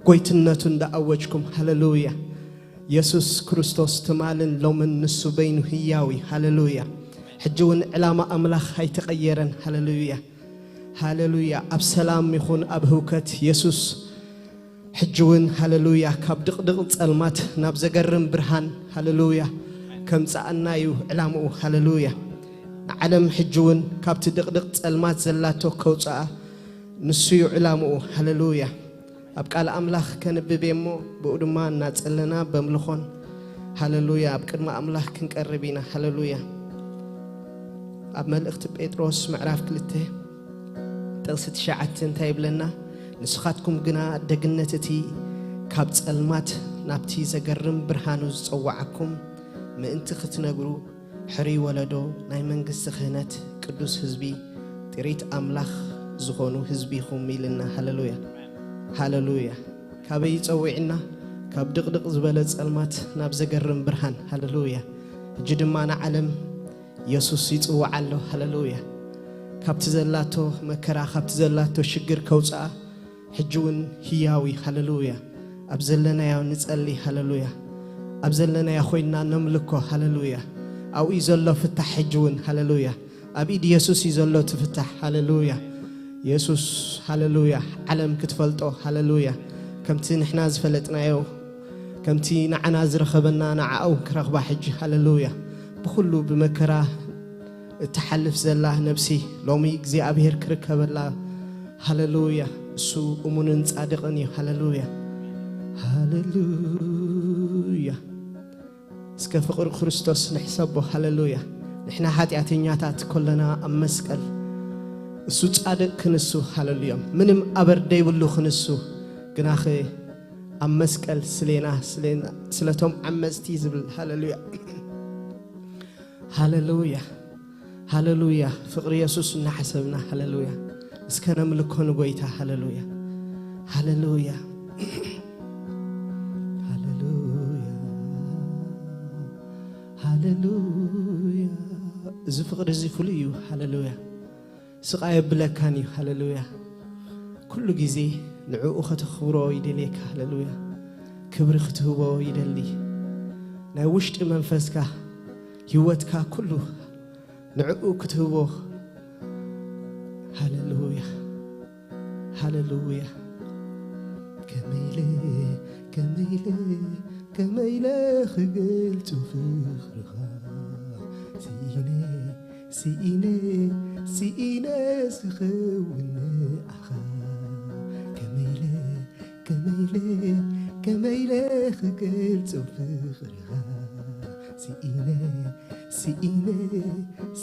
ጎይትነቱ እንዳኣወጅኩም፣ ሃሌሉያ። የሱስ ክርስቶስ ትማልን ሎምን ንሱ በይኑ ህያው እዩ። ሃሌሉያ። ሕጂ እውን ዕላማ ኣምላኽ ኣይተቐየረን። ሃሌሉያ። ሃሌሉያ። ኣብ ሰላም ይኹን ኣብ ህውከት፣ የሱስ ሕጂ እውን፣ ሃሌሉያ፣ ካብ ድቕድቕ ጸልማት ናብ ዘገርም ብርሃን፣ ሃሌሉያ፣ ከምጽኣና እዩ ዕላምኡ። ሃሌሉያ። ንዓለም ሕጂ እውን ካብቲ ድቕድቕ ጸልማት ዘላቶ ከውጽኣ ንሱ እዩ ዕላምኡ። ሃሌሉያ። ኣብ ቃል ኣምላኽ ከንብብ እየ እሞ፣ ብኡ ድማ እናጸለና በምልኾን፣ ሃሌሉያ፣ ኣብ ቅድሚ ኣምላኽ ክንቀርብ ኢና። ሃሌሉያ። ኣብ መልእኽቲ ጴጥሮስ ምዕራፍ ክልተ ጥቕሲ ትሽዓተ እንታይ ይብለና? ንስኻትኩም ግና ደግነት እቲ ካብ ጸልማት ናብቲ ዘገርም ብርሃኑ ዝጸዋዓኩም ምእንቲ ክትነግሩ፣ ሕሩይ ወለዶ፣ ናይ መንግስቲ ክህነት፣ ቅዱስ ህዝቢ፣ ጥሪት ኣምላኽ ዝኾኑ ህዝቢ ኢኹም ኢልና። ሃሌሉያ፣ ሃሌሉያ። ካበይ ይጸውዕና? ካብ ድቕድቕ ዝበለ ጸልማት ናብ ዘገርም ብርሃን። ሃሌሉያ። ሕጂ ድማ ንዓለም የሱስ ይጽውዓ ኣሎ። ሃሌሉያ። ካብቲ ዘላቶ መከራ፣ ካብቲ ዘላቶ ሽግር ከውጽኣ ሕጂ እውን ህያው እዩ። ሃሌሉያ። ኣብ ዘለናዮ ንጸሊ። ሃሌሉያ። ኣብ ዘለናዮ ኮይንና ነምልኮ። ሃሌሉያ። ኣብኡ እዩ ዘሎ ፍታሕ ሕጂ እውን። ሃሌሉያ። ኣብ ኢድ የሱስ እዩ ዘሎ እቲ ፍታሕ። ሃሌሉያ። የሱስ፣ ሃሌሉያ፣ ዓለም ክትፈልጦ። ሃሌሉያ። ከምቲ ንሕና ዝፈለጥናዮ፣ ከምቲ ንዓና ዝረኸበና ንዓኣ እውን ክረኽባ ሕጂ። ሃሌሉያ። ብኹሉ ብመከራ እትሓልፍ ዘላ ነብሲ ሎሚ እግዚኣብሔር ክርከበላ። ሃሌሉያ። እሱ እሙንን ጻድቕን እዩ። ሃሌሉያ፣ ሃሌሉያ። እስከ ፍቕሪ ክርስቶስ ንሕሰቦ። ሃሌሉያ። ንሕና ሓጢኣተኛታት ኮለና ኣብ መስቀል እሱ ጻድቕ ክንሱ፣ ሃሌሉያ፣ ምንም ኣበር ደይብሉ ክንሱ፣ ግናኸ ኣብ መስቀል ስሌና፣ ስሌና፣ ስለቶም ዓመጽቲ ዝብል። ሃሌሉያ፣ ሃሌሉያ፣ ሃሌሉያ። ፍቕሪ የሱስ እናሓሰብና፣ ሃሌሉያ፣ እስከ ነምልኮ ንጎይታ። ሃሌሉያ፣ ሃሌሉያ፣ ሃሌሉያ፣ ሃሌሉያ። እዚ ፍቕሪ እዚ ፍሉይ እዩ። ሃሌሉያ። ስቓይ የብለካን እዩ። ሃሌሉያ። ኩሉ ግዜ ንዕኡ ከተኽብሮ ይደልየካ። ሃሌሉያ። ክብሪ ክትህቦ ይደሊ። ናይ ውሽጢ መንፈስካ፣ ህይወትካ ኩሉ ንዕኡ ክትህቦ። ሃሌሉያ፣ ሃሌሉያ። ከመይ ኢለ፣ ከመይ ኢለ፣ ከመይ ኢለ ክገልጾ ፍቕርኻ? ስኢነ፣ ስኢነ፣ ስኢነ ዝኸውን ንዓኻ። ከመይ ኢለ፣ ከመይ ኢለ፣ ከመይ ኢለ ክገልጾ ፍቕርኻ? ስኢነ፣ ስኢነ፣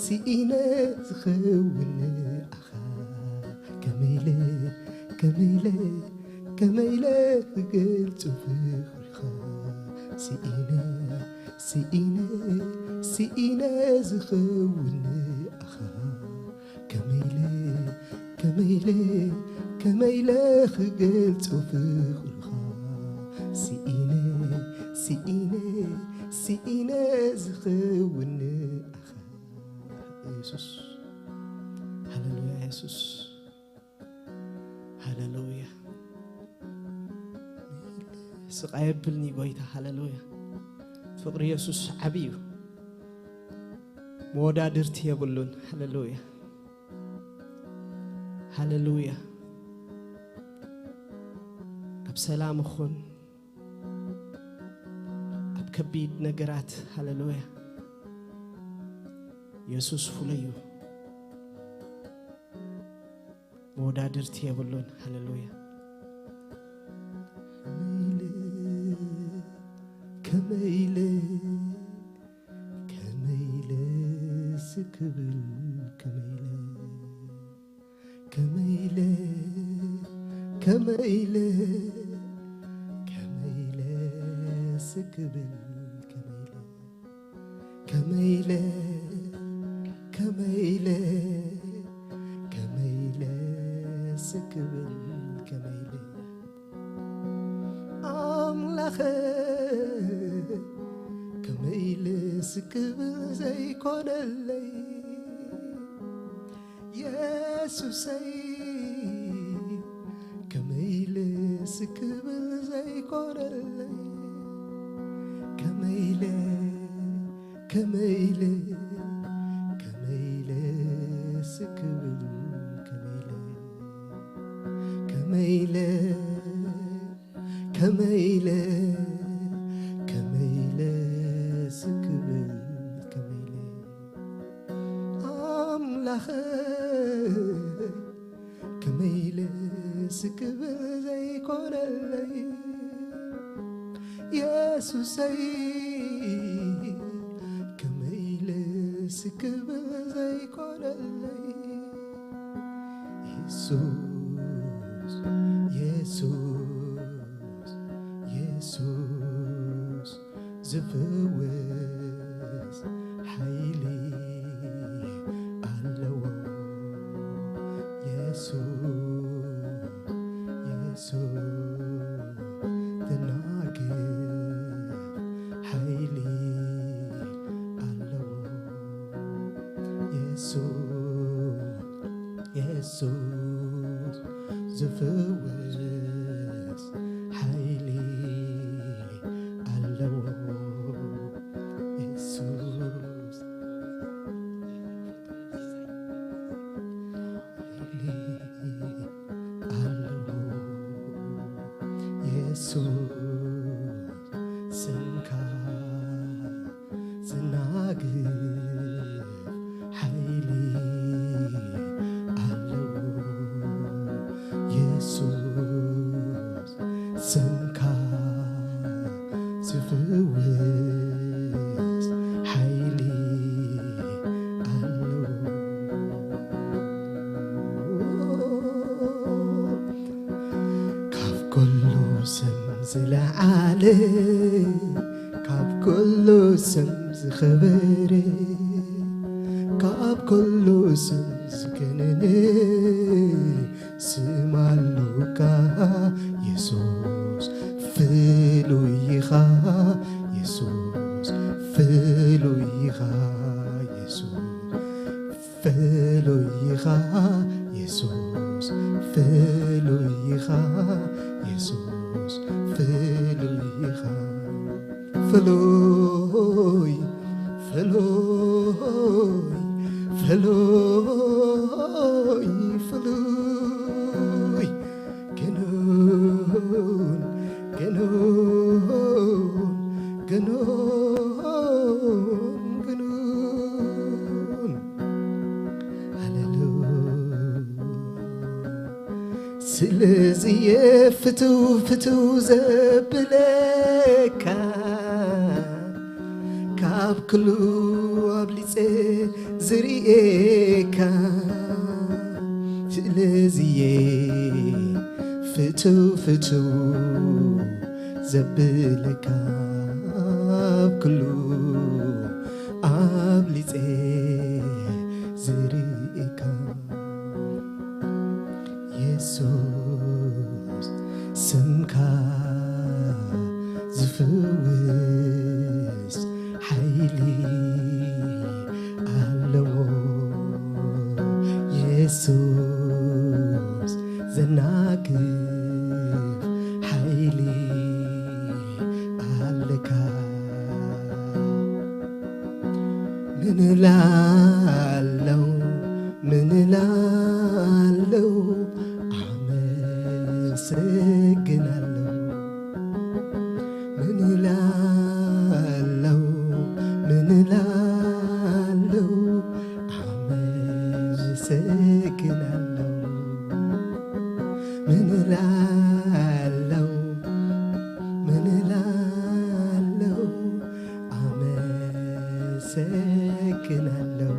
ስኢነ ዝኸውን ንዓኻ። ከመይ ኢለ፣ ከመይ ኢለ፣ ከመይ ኢለ ክገልጾ ፍቕርኻ? ስኢነ፣ ስኢነ፣ ስኢነ ዝኸውን ንዓኻ። ከመይ ኢለ፣ ከመይ ኢለ፣ ከመይ ኢለ ክገልጾ ፍቕርኻ? ስኢነ፣ ስኢነ፣ ስኢነ ዝኸውን ንዓኻ። የሱስ፣ ሃሌሉያ፣ የሱስ፣ ሃሌሉያ። ስቓይ የብልኒ ጎይታ። ሃሌሉያ። ፍቕሪ የሱስ ዓቢ እዩ። መወዳድርቲ የብሉን። ሃሌሉያ፣ ሃሌሉያ። ኣብ ሰላም ይኹን ኣብ ከቢድ ነገራት፣ ሃሌሉያ፣ የሱስ ፍሉይ እዩ። መወዳድርቲ የብሉን። ሃሌሉያ። ከመይ ኢለ፣ ከመይ ኢለ፣ ከመይ ኢለ ስክብል፣ ከመይ ኢለ፣ ከመይ ኢለ፣ ከመይ ኢለ፣ ከመይ ኢለ ስክብል፣ ከመይ ኢለ፣ ከመይ ኢለ፣ ከመይ ኢለ፣ ከመይ ኢለ ስክብል፣ ከመይ ኢለ ኣምላኸ፣ ከመይ ኢለ ስክብል ዘይኮነለይ የሱሰይ፣ ከመይ ኢለ ስክብል ዘይኮነለይ ከመይለ ከመይለ ከመይለ ስክብል ከመይለ ከመይለ ከመይለ ከመይለ ስክብል ከመይለ ኣምላኸይ ከመይለ ስክብል ዘይኮነለይ የሱሰይ ከመይለ ስክብል ዘይኮነለይ የሱስ የሱስ የሱስ ዝፍውስ ሓይሊ ኣለዎ የሱስ የሱስ ዝናግፍ ሓይሊ ኣለዎ የሱስ የሱስ ዝፍውስ ሓይሊ ኣለዎ የሱስ ሓይሊ ኣለዎ የሱስ ስምካ ዝናግፍ ሓይሊ ኣለዎ የሱስ ስምካ ዝፍውስ ሓይሊ ኣለዎ ካብ ኩሉ ስም ዝለዓለ ካብ ኩሉ ስም ዝኸበረ ካብ ኩሉ ስም ዝገነነ ስም ኣሎካ የሱስ ፍሉይ ኢኻ የሱስ ፍሉይ ኢኻ የሱስ ፍሉይ ኢኻ የሱስ ፍሉይ ኢኻ የሱስ ፍሉይ ኢኻ ፍሉይ ፍሉይ ፍሉይ ፍሉይ ግኑን ግኑን ግኑን ግኑን ሃሌሉያ ስለዚ የፍትው ፍትው ዘብለካ ካብ ኩሉ ኣብሊፀ ዝርእየካ ስለዚየ ፍትው ፍትው ዘብለካ ካብ ኩሉ ኣብሊፀ ዝርእየካ የሱስ ስምካ ዝፍውስ ሓይሊ ኣለዎ የሱስ ዘናግፍ ሓይሊ ኣለካ ምንላለው ምንላለው ኣመሰግናለው ምንላለው ምንላለው ኣመሰግናለው ምንላለው ምንላለው ኣመሰግናለው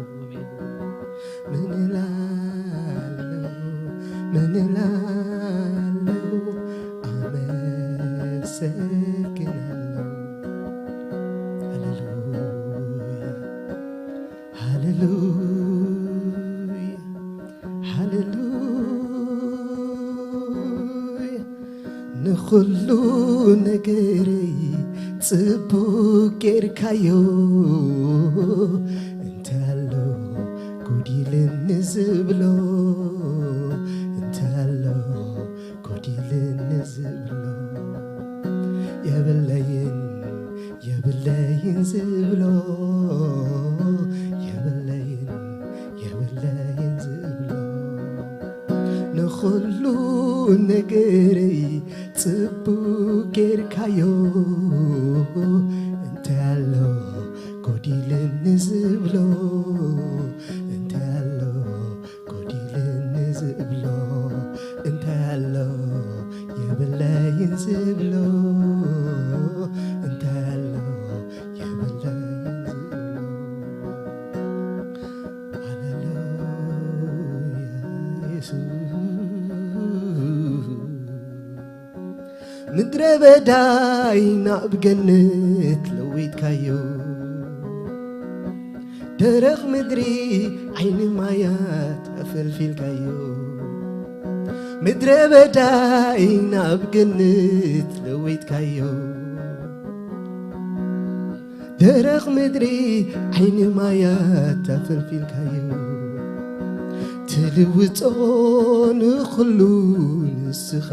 ምንላለው ምንላለው ኣመሰግናለው ሃሌሉያ ሃሌሉያ ሃሌሉያ ንኹሉ ነገረይ ጽቡቅ ጌርካዮ እንተ ኣሎ ጎዲልኒ ዝብሎ እንተ ኣሎ ጎዲልኒ ዝብሎ የብለይን የብለይን ዝብሎ፣ የብለይን የብለይን ዝብሎ፣ ንኹሉ ነገረይ ጽቡቅ ጌርካዮ። እንታይ ኣሎ ጎዲልኒ ዝብሎ፣ እንታይ ኣሎ ጎዲልኒ ዝብሎ፣ እንታይ ኣሎ የብለይን ዝብሎ፣ እንታይ ኣሎ የብለይን ዝብሎ። ሃሌሉያ የሱስ። ምድረ በዳይ ናብ ገነት ለዊጥካዮ፣ ደረቕ ምድሪ ዓይኒ ማያት ኣፈልፊልካዮ። ምድረ በዳይ ናብ ገነት ለዊጥካዮ፣ ደረቕ ምድሪ ዓይኒ ማያት ኣፈልፊልካዮ። ትልውጦ ንኹሉ ንስኻ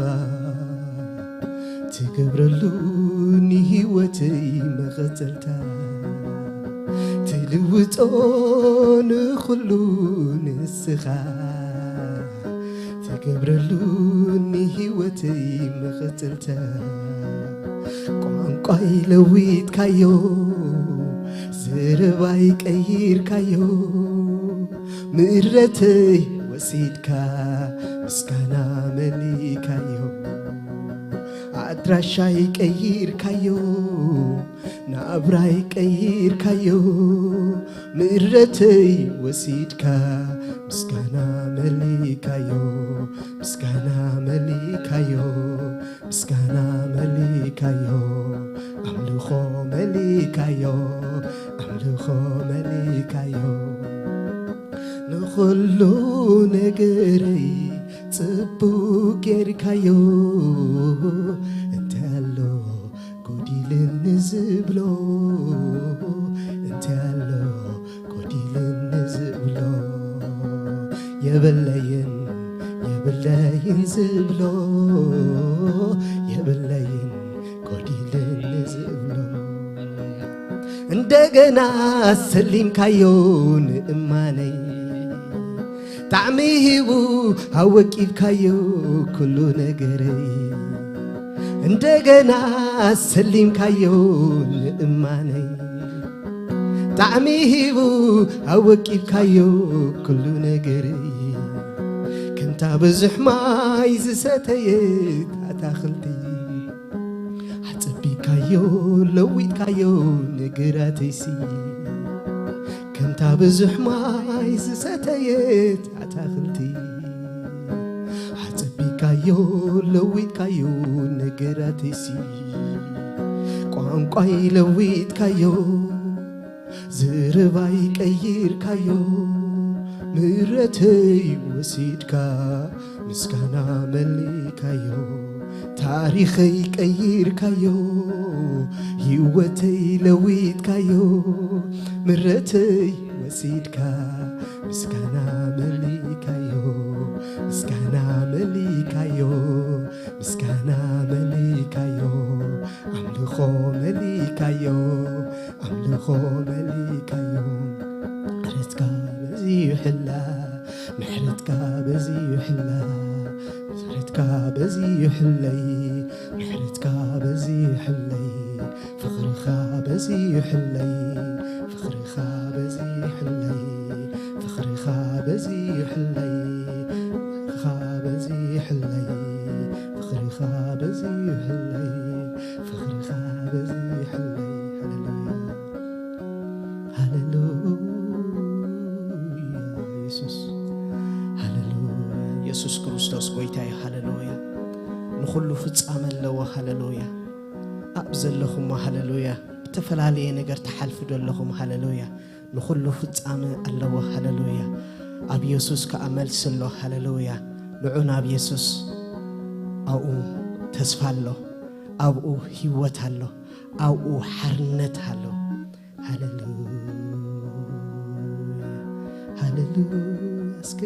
ትገብረሉ ንህይወተይ መቐጸልታ፣ ትልውጦ ንኹሉ ንስኻ ትገብረሉ ንህይወተይ መቐጸልታ። ቋንቋይ ለዊጥካዮ፣ ዘረባይ ቀይርካዮ፣ ምሕረተይ ወሲድካ ምስጋና መሊእካዮ። ኣድራሻይ ቀይርካዮ፣ ናብራይ ቀይርካዮ፣ ምሕረተይ ወሲድካ ምስጋና መሊእካዮ፣ ምስጋና መሊእካዮ፣ ምስጋና መሊእካዮ፣ ኣምልኾ መሊእካዮ፣ ኣምልኾ መሊእካዮ። ንኹሉ ነገረይ ጽቡቅ ጌርካዮ። እንታይ ኣሎ ጎዲልኒ ዝብሎ፣ እንታይ ኣሎ ጎዲልኒ ዝብሎ፣ የብለይን የብለይን ዝብሎ፣ የብለይን ጎዲልኒ ዝብሎ። እንደገና ሰሊምካዮ ንእማነይ፣ ጣዕሚ ሂቡ ኣወቂብካዮ ኩሉ ነገረይ። እንደገና ሰሊምካዮ ንእማነይ፣ ጣዕሚ ሂቡ ኣወቂብካዮ ኩሉ ነገረይ። ከምታ ብዙሕ ማይ ዝሰተየት ኣታኽልቲ፣ ኣጸቢካዮ ለዊጥካዮ ነገራተይሲ። ከምታ ብዙሕ ማይ ዝሰተየት ኣታኽልቲ፣ ኣጸቢካዮ ለዊጥካዮ ነገራተይሲ። ቋንቋይ ለዊጥካዮ፣ ዘረባይ ቀይርካዮ፣ ምሕረተይ ወሲድካ ምስጋና መሊእካዮ። ታሪኸይ ቀይርካዮ፣ ህይወተይ ለዊጥካዮ፣ ምሕረተይ ወሲድካ ምስጋና መሊእካዮ፣ ምስጋና መሊእካዮ፣ ምስጋና መሊእካዮ፣ ኣምልኾ መሊእካዮ፣ ኣምልኾ መሊእካዮ። ምሕረትካ በዚሑላ፣ ምሕረትካ በዚሑላ፣ ምሕረትካ በዚሑለይ፣ ምሕረትካ በዚሑለይ፣ ፍቕርኻ በዚሑለይ፣ ፍቕርኻ በዚሑለይ፣ ፍቕርኻ በዚሑለይ፣ ፍቕርኻ በዚሑለይ፣ ፍቕርኻ በዚሑለይ፣ ፍቕርኻ በዚሑለይ። ሃሌሉያ፣ ሃሌሉያ፣ የሱስ፣ ሃሌሉያ። የሱስ ክርስቶስ ጎይታ እዩ። ሃሌሉያ። ንኹሉ ፍጻመ ኣለዎ። ሃሌሉያ። ኣብ ዘለኹሞ፣ ሃሌሉያ። ብተፈላለየ ነገር ትሓልፉ ዘለኹም፣ ሃሌሉያ። ንኹሉ ፍጻመ ኣለዎ። ሃሌሉያ። ኣብ የሱስ ከኣ መልሲ ኣሎ። ሃሌሉያ። ንዑ ናብ የሱስ። ኣብኡ ተስፋ ኣሎ። ኣብኡ ህይወት ኣሎ። ኣብኡ ሓርነት ኣሎ። ሃሌሉያ፣ ሃሌሉያ። እስከ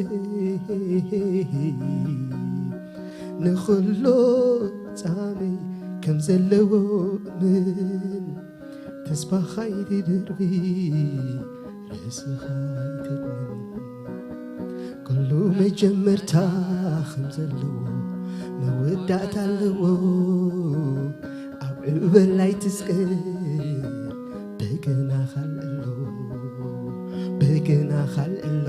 ንኹሉ ፍጻመ ከም ዘለዎ እመን፣ ተስፋኻ ኣይትደርቢ፣ ርእስኻ ኣይተድንን። ኩሉ መጀመርታ ከም ዘለዎ መወዳእታ ኣለዎ። ኣብ ዕበል ኣይትስቀል፣ በገናኻ ኣልዕሎ፣ በገናኻ ኣልዕሎ፣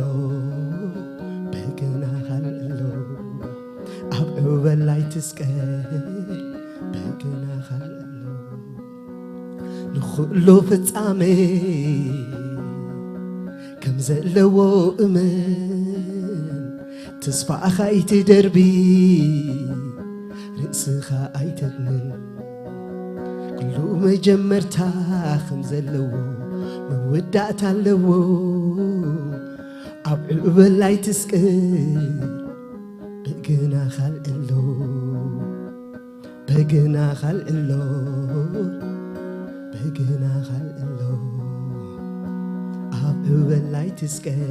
በገናኻ ኣልዕሎ። ኣብ ዕበል ኣይትስቀል፣ በገናኻ ኣልዕሎ። ንኹሉ ፍጻሜ ከም ዘለዎ እመን፣ ተስፋኻ ኣይትደርቢ፣ ርእስኻ ኣይተድንን። ኩሉ መጀመርታ ከም ዘለዎ መወዳእታ ኣለዎ። ኣብ ዕበል ኣይትስቀል፣ በገናኻ ኣልዕሎ፣ በገናኻ ኣልዕሎ፣ በገናኻ ኣልዕሎ። ኣብ ዕበል ኣይትስቀል፣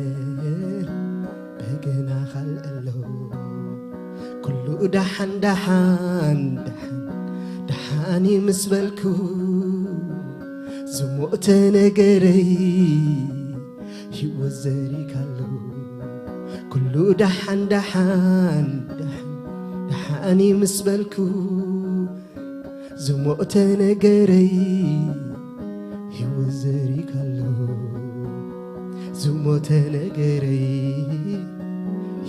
በገናኻ ኣልዕሎ። ኩሉ ደሓን ደሓን ደሓን ደሓን እዩ ምስ በልኩ፣ ዝሞተ ነገረይ ህይወት ዘሪካሉ። ኩሉ ደሓን ደሓን ደሓን ደሓን እዩ ምስ በልኩ፣ ዝሞተ ነገረይ ህይወት ዘሪካሉ። ዝሞተ ነገረይ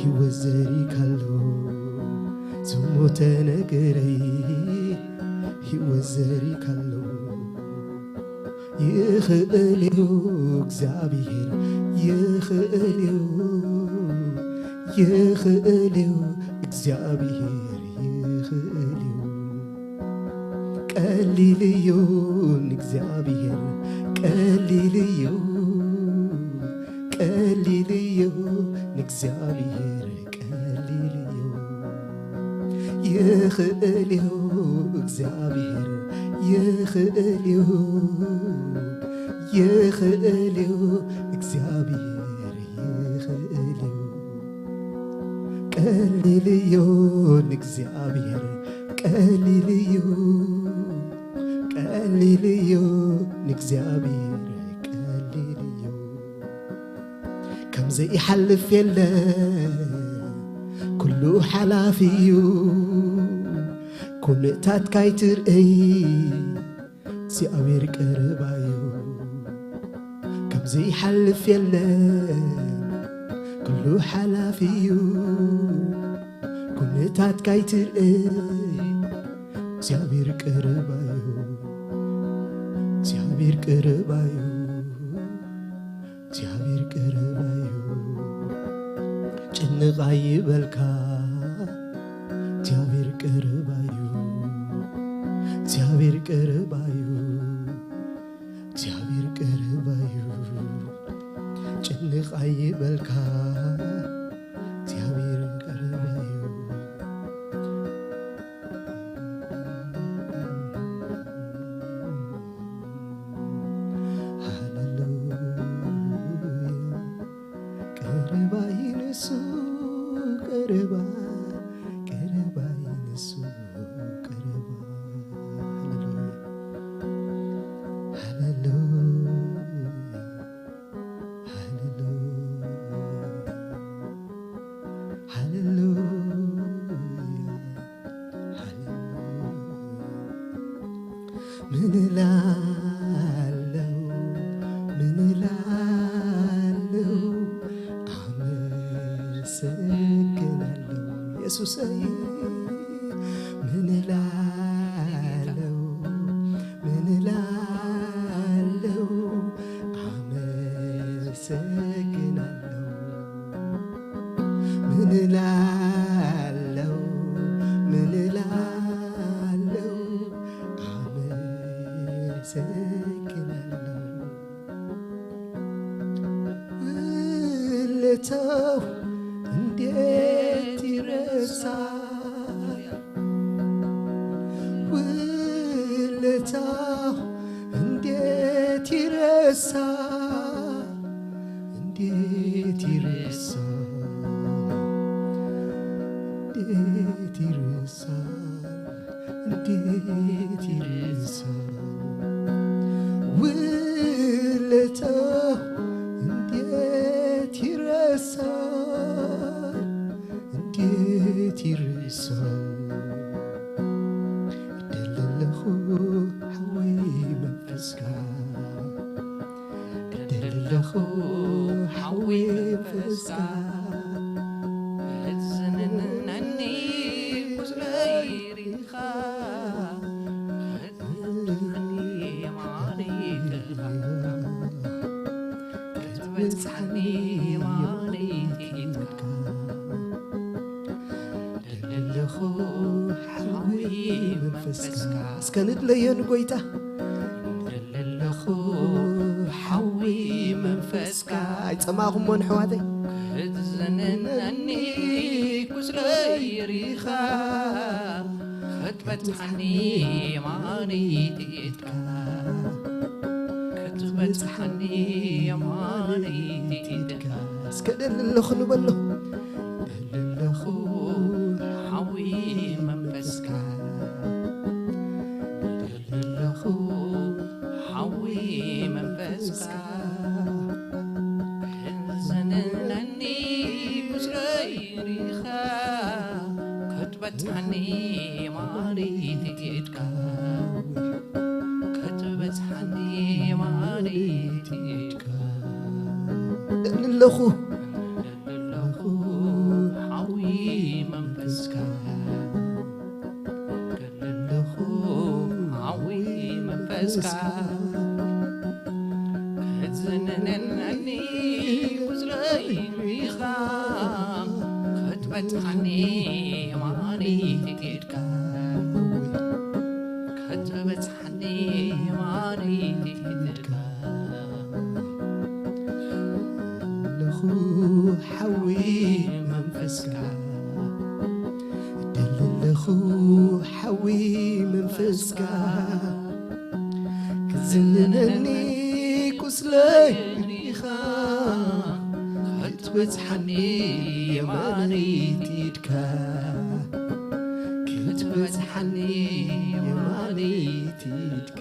ህይወት ዘሪካሉ። ዝሞተ ነገረይ ህይወት ዘሪካሉ። ይኽእል እዩ እግዚኣብሔር፣ ይኽእል እዩ፣ ይኽእል እዩ እግዚኣብሔር፣ ይኽእል እዩ። ቀሊል እዩ ንእግዚኣብሔር፣ ቀሊል እዩ፣ ቀሊል እዩ ንእግዚኣብሔር፣ ቀሊል እዩ። ይኽእል እዩ እግዚኣብሔር፣ ይኽእል እዩ፣ ይኽእል እዩ እግዚኣብሔር፣ ይኽእል እዩ። ቀሊል እዩ ንእግዚኣብሔር፣ ቀሊል እዩ፣ ቀሊል እዩ ንእግዚኣብሔር፣ ቀሊል እዩ። ከም ዘይሓልፍ የለ፣ ኩሉ ሓላፊ እዩ። ኩነታትካ ኣይትርእይ፣ እግዚኣብሔር ቀረባ እዩ። ከም ዘይሓልፍ የለ፣ ኩሉ ሓላፊ እዩ። ኩነታትካ ኣይትርእይ፣ እግዚኣብሔር ቀረባ እዩ። እግዚኣብሔር ቀረባ እዩ። እግዚኣብሔር ቀረባ እዩ። ጭንቕ ኣይበልካ፣ እግዚኣብሔር ቀረባ እዩ። እግዚኣብሔር ቀረባ እዩ። እግዚኣብሔር ቀረባ እዩ። ጭንቕ ኣይበልካ፣ እግዚኣብሔር ቀረባ እዩ። ሃሌሉያ። ቀረባ እዩ ንሱ፣ ቀረባ፣ ቀረባ እዩ ንሱ፣ ቀረባ። ሃሌሉያ። ሃሌሉያ። ሃሌሉያ። ሃሌሉያ። ሃሌሉያ። ምን እላለሁ፣ ምን እላለሁ፣ አመሰግናለሁ ኢየሱሰይ። ምን እላለሁ፣ ምን እላለሁ፣ አመሰግናለሁ። ምን እላለሁ፣ ምን እላለሁ፣ አመሰግናለሁ። ውለታው እንዴት ይረሳል? ውለታው እንዴት ይረሳል? እንዴት ይረሳል? እንዴት ይረሳል? እንዴት ሓዊ መንፈስካ ክትዝንነኒ ቁስለይ ርኢኻ፣ ክትምልሰኒ የማነይ ኢድካ፣ ክትበጽሓኒ የማነይ ኢድካ። ደለለኹ ሓዊ መንፈስካ። እስከ ንድለዮ ንጎይታ። ደለለኹ ሓዊ መንፈስካ። ኣይጸማእኹሞ ንሕዋተይ። ክትዝንነኒ ቁስለይ ርኢኻ፣ ክትበጽሓኒ የማነይ ኢድካ፣ ክትበጽሓኒ የማነይ ኢድካ። እስከ ደለለኹ ንበሎ። ደለለኹ ሓዊ መንፈስካ፣ ደለለኹ ሓዊ መንፈስካ። ክትዝንነኒ ቁስለይ ርኢኻ፣ ክትበጽሓኒ የማነይ ኢድካ፣ ክትበጽሓኒ የማነይ ኢድካ። ደለለኹ፣ ደለለኹ ሓዊ መንፈስካ፣ ደለለኹ ሓዊ መንፈስካ። ክትዝንነኒ ቁስለይ ርኢኻ፣ ክትበጽሓኒ የማነይ ኢድካ፣ ክትበጽሓኒ የማነይ ኢድካ። ደለለኹ ሓዊ መንፈስካ፣ ደለለኹ ሓዊ መንፈስካ። ክትዝንነኒ ቁስለይ ርኢኻ፣ ክትበጽሓኒ የማነይቲ ኢድካ፣ ክትበጽሓኒ የማነይቲ ኢድካ።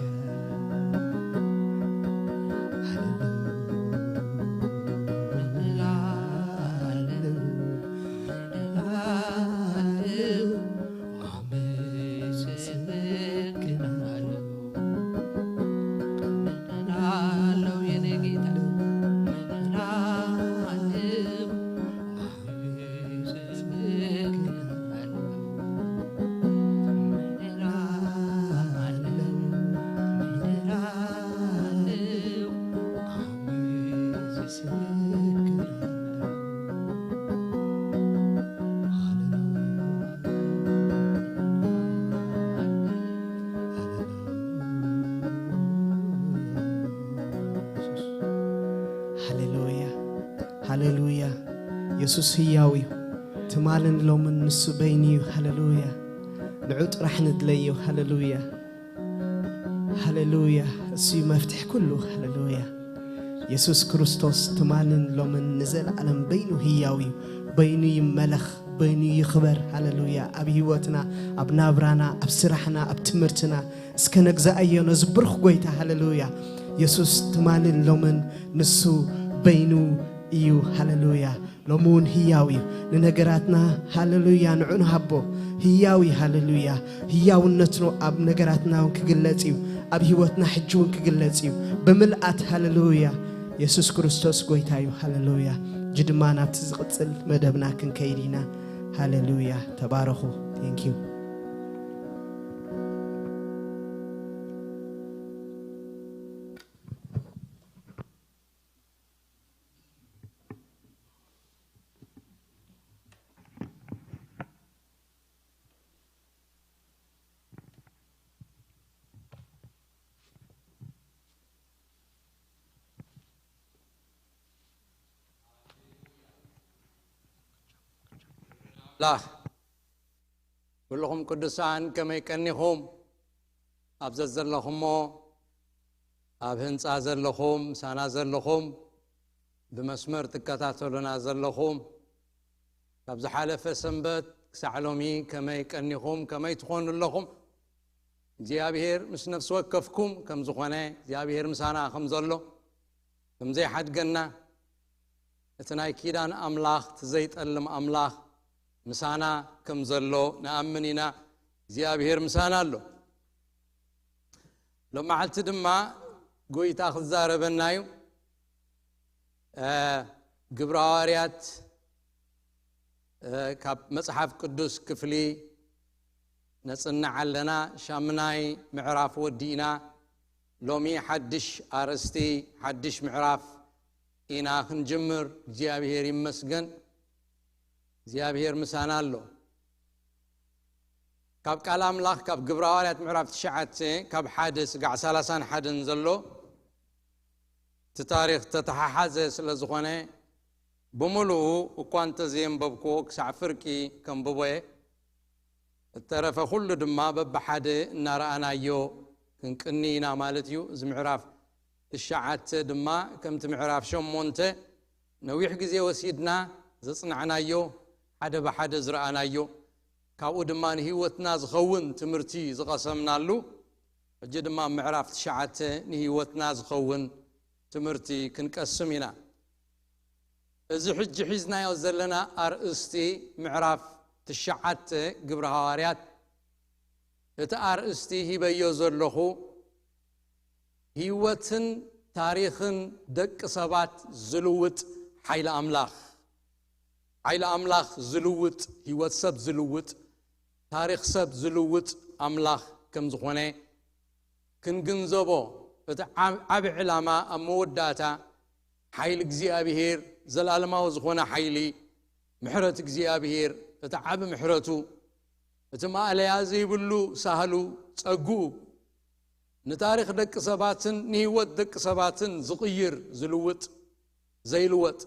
ሃሌሉያ፣ ሃሌሉያ። የሱስ ህያው እዩ። ትማልን ሎምን ንሱ በይኑ እዩ። ሃሌሉያ። ንዑ ጥራሕ ንድለዮ። ሃሌሉያ፣ ሃሌሉያ። እሱ እዩ መፍትሕ ኩሉ። ሃሌሉያ። የሱስ ክርስቶስ ትማልን ሎምን ንዘለኣለም በይኑ ህያው እዩ። በይኑ ይመለኽ፣ በይኑ ይኽበር። ሃሌሉያ። ኣብ ህይወትና፣ ኣብ ናብራና፣ ኣብ ስራሕና፣ ኣብ ትምህርትና እስከ ነግዛኣዮ ነዚ ብሩኽ ጎይታ። ሃሌሉያ። የሱስ ትማልን ሎምን ንሱ በይኑ እዩ። ሃሌሉያ። ሎሚ እውን ህያው እዩ። ንነገራትና፣ ሃሌሉያ፣ ንዑ ንሃቦ። ህያው እዩ። ሃሌሉያ። ህያውነቱ ኣብ ነገራትና እውን ክግለጽ እዩ። ኣብ ህይወትና ሕጂ እውን ክግለጽ እዩ። ብምልኣት፣ ሃሌሉያ። የሱስ ክርስቶስ ጎይታ እዩ። ሃሌሉያ። ሕጂ ድማ ናብቲ ዝቕጽል መደብና ክንከይድ ኢና። ሃሌሉያ። ተባረኹ። Thank you። ኣምላኽ፣ ኩልኹም ቅዱሳን ከመይ ቀኒኹም? ኣብ ዘዘለኹሞ፣ ኣብ ህንጻ ዘለኹም፣ ምሳና ዘለኹም፣ ብመስመር ትከታተሉና ዘለኹም፣ ካብ ዝሓለፈ ሰንበት ክሳዕ ሎሚ ከመይ ቀኒኹም? ከመይ ትኾኑ ኣለኹም? እግዚኣብሔር ምስ ነፍሲ ወከፍኩም ከም ዝኾነ፣ እግዚኣብሔር ምሳና ከም ዘሎ፣ ከም ዘይሓድገና፣ እቲ ናይ ኪዳን ኣምላኽ፣ እቲ ዘይጠልም ኣምላኽ ምሳና ከም ዘሎ ንኣምን ኢና። እግዚኣብሔር ምሳና ኣሎ። ሎም መዓልቲ ድማ ጎይታ ክዛረበና እዩ። እ፣ ግብረ ሃዋርያት፣ እ፣ ካብ መጽሓፍ ቅዱስ ክፍሊ ነጽንዕ ኣለና። ሻምናይ ምዕራፍ ወዲእና። ሎሚ ሓድሽ ኣርእስቲ፣ ሓድሽ ምዕራፍ ኢና ክንጅምር። እግዚኣብሔር ይመስገን። እግዚኣብሔር ምሳና ኣሎ። ካብ ቃል ኣምላኽ፣ ካብ ግብረ ሃዋርያት ምዕራፍ ትሽዓተ፣ ካብ ሓደ ስጋዕ ሰላሳን ሓደን ዘሎ፣ እቲ ታሪኽ ተተሓሓዘ ስለ ዝኾነ፣ ብምሉኡ እኳ እንተዘየንበብክዎ፣ ክሳዕ ፍርቂ ከንብቦ እየ። እተረፈ ኩሉ ድማ በብሓደ እናረኣናዮ ክንቅኒ ኢና ማለት እዩ። እዚ ምዕራፍ ትሽዓተ ድማ ከምቲ ምዕራፍ ሸሞንተ ነዊሕ ግዜ ወሲድና ዘጽናዕናዮ፣ ሓደ ብሓደ ዝረኣናዮ፣ ካብኡ ድማ ንህይወትና ዝኸውን ትምህርቲ ዝቐሰምናሉ፣ ሕጂ ድማ ኣብ ምዕራፍ ትሽዓተ ንህይወትና ዝኸውን ትምህርቲ ክንቀስም ኢና። እዚ ሕጂ ሒዝናዮ ዘለና ኣርእስቲ ምዕራፍ ትሽዓተ ግብረ ሃዋርያት፣ እቲ ኣርእስቲ ሂበዮ ዘለኹ፣ ህይወትን ታሪኽን ደቂ ሰባት ዝልውጥ ሓይሊ ኣምላኽ። ሓይሊ ኣምላኽ ዝልውጥ፣ ህይወት ሰብ ዝልውጥ፣ ታሪኽ ሰብ ዝልውጥ ኣምላኽ ከም ዝኾነ ክንግንዘቦ፣ እቲ ዓብ-፣ ዓቢ ዕላማ ኣብ መወዳእታ ሓይሊ እግዚኣብሔር፣ ዘላለማዊ ዝኾነ ሓይሊ፣ ምሕረት እግዚኣብሔር፣ እቲ ዓቢ ምሕረቱ፣ እቲ ማእለያ ዘይብሉ ሳህሉ፣ ጸግኡ፣ ንታሪኽ ደቂ ሰባትን ንህይወት ደቂ ሰባትን ዝቕይር፣ ዝልውጥ፣ ዘይልወጥ፣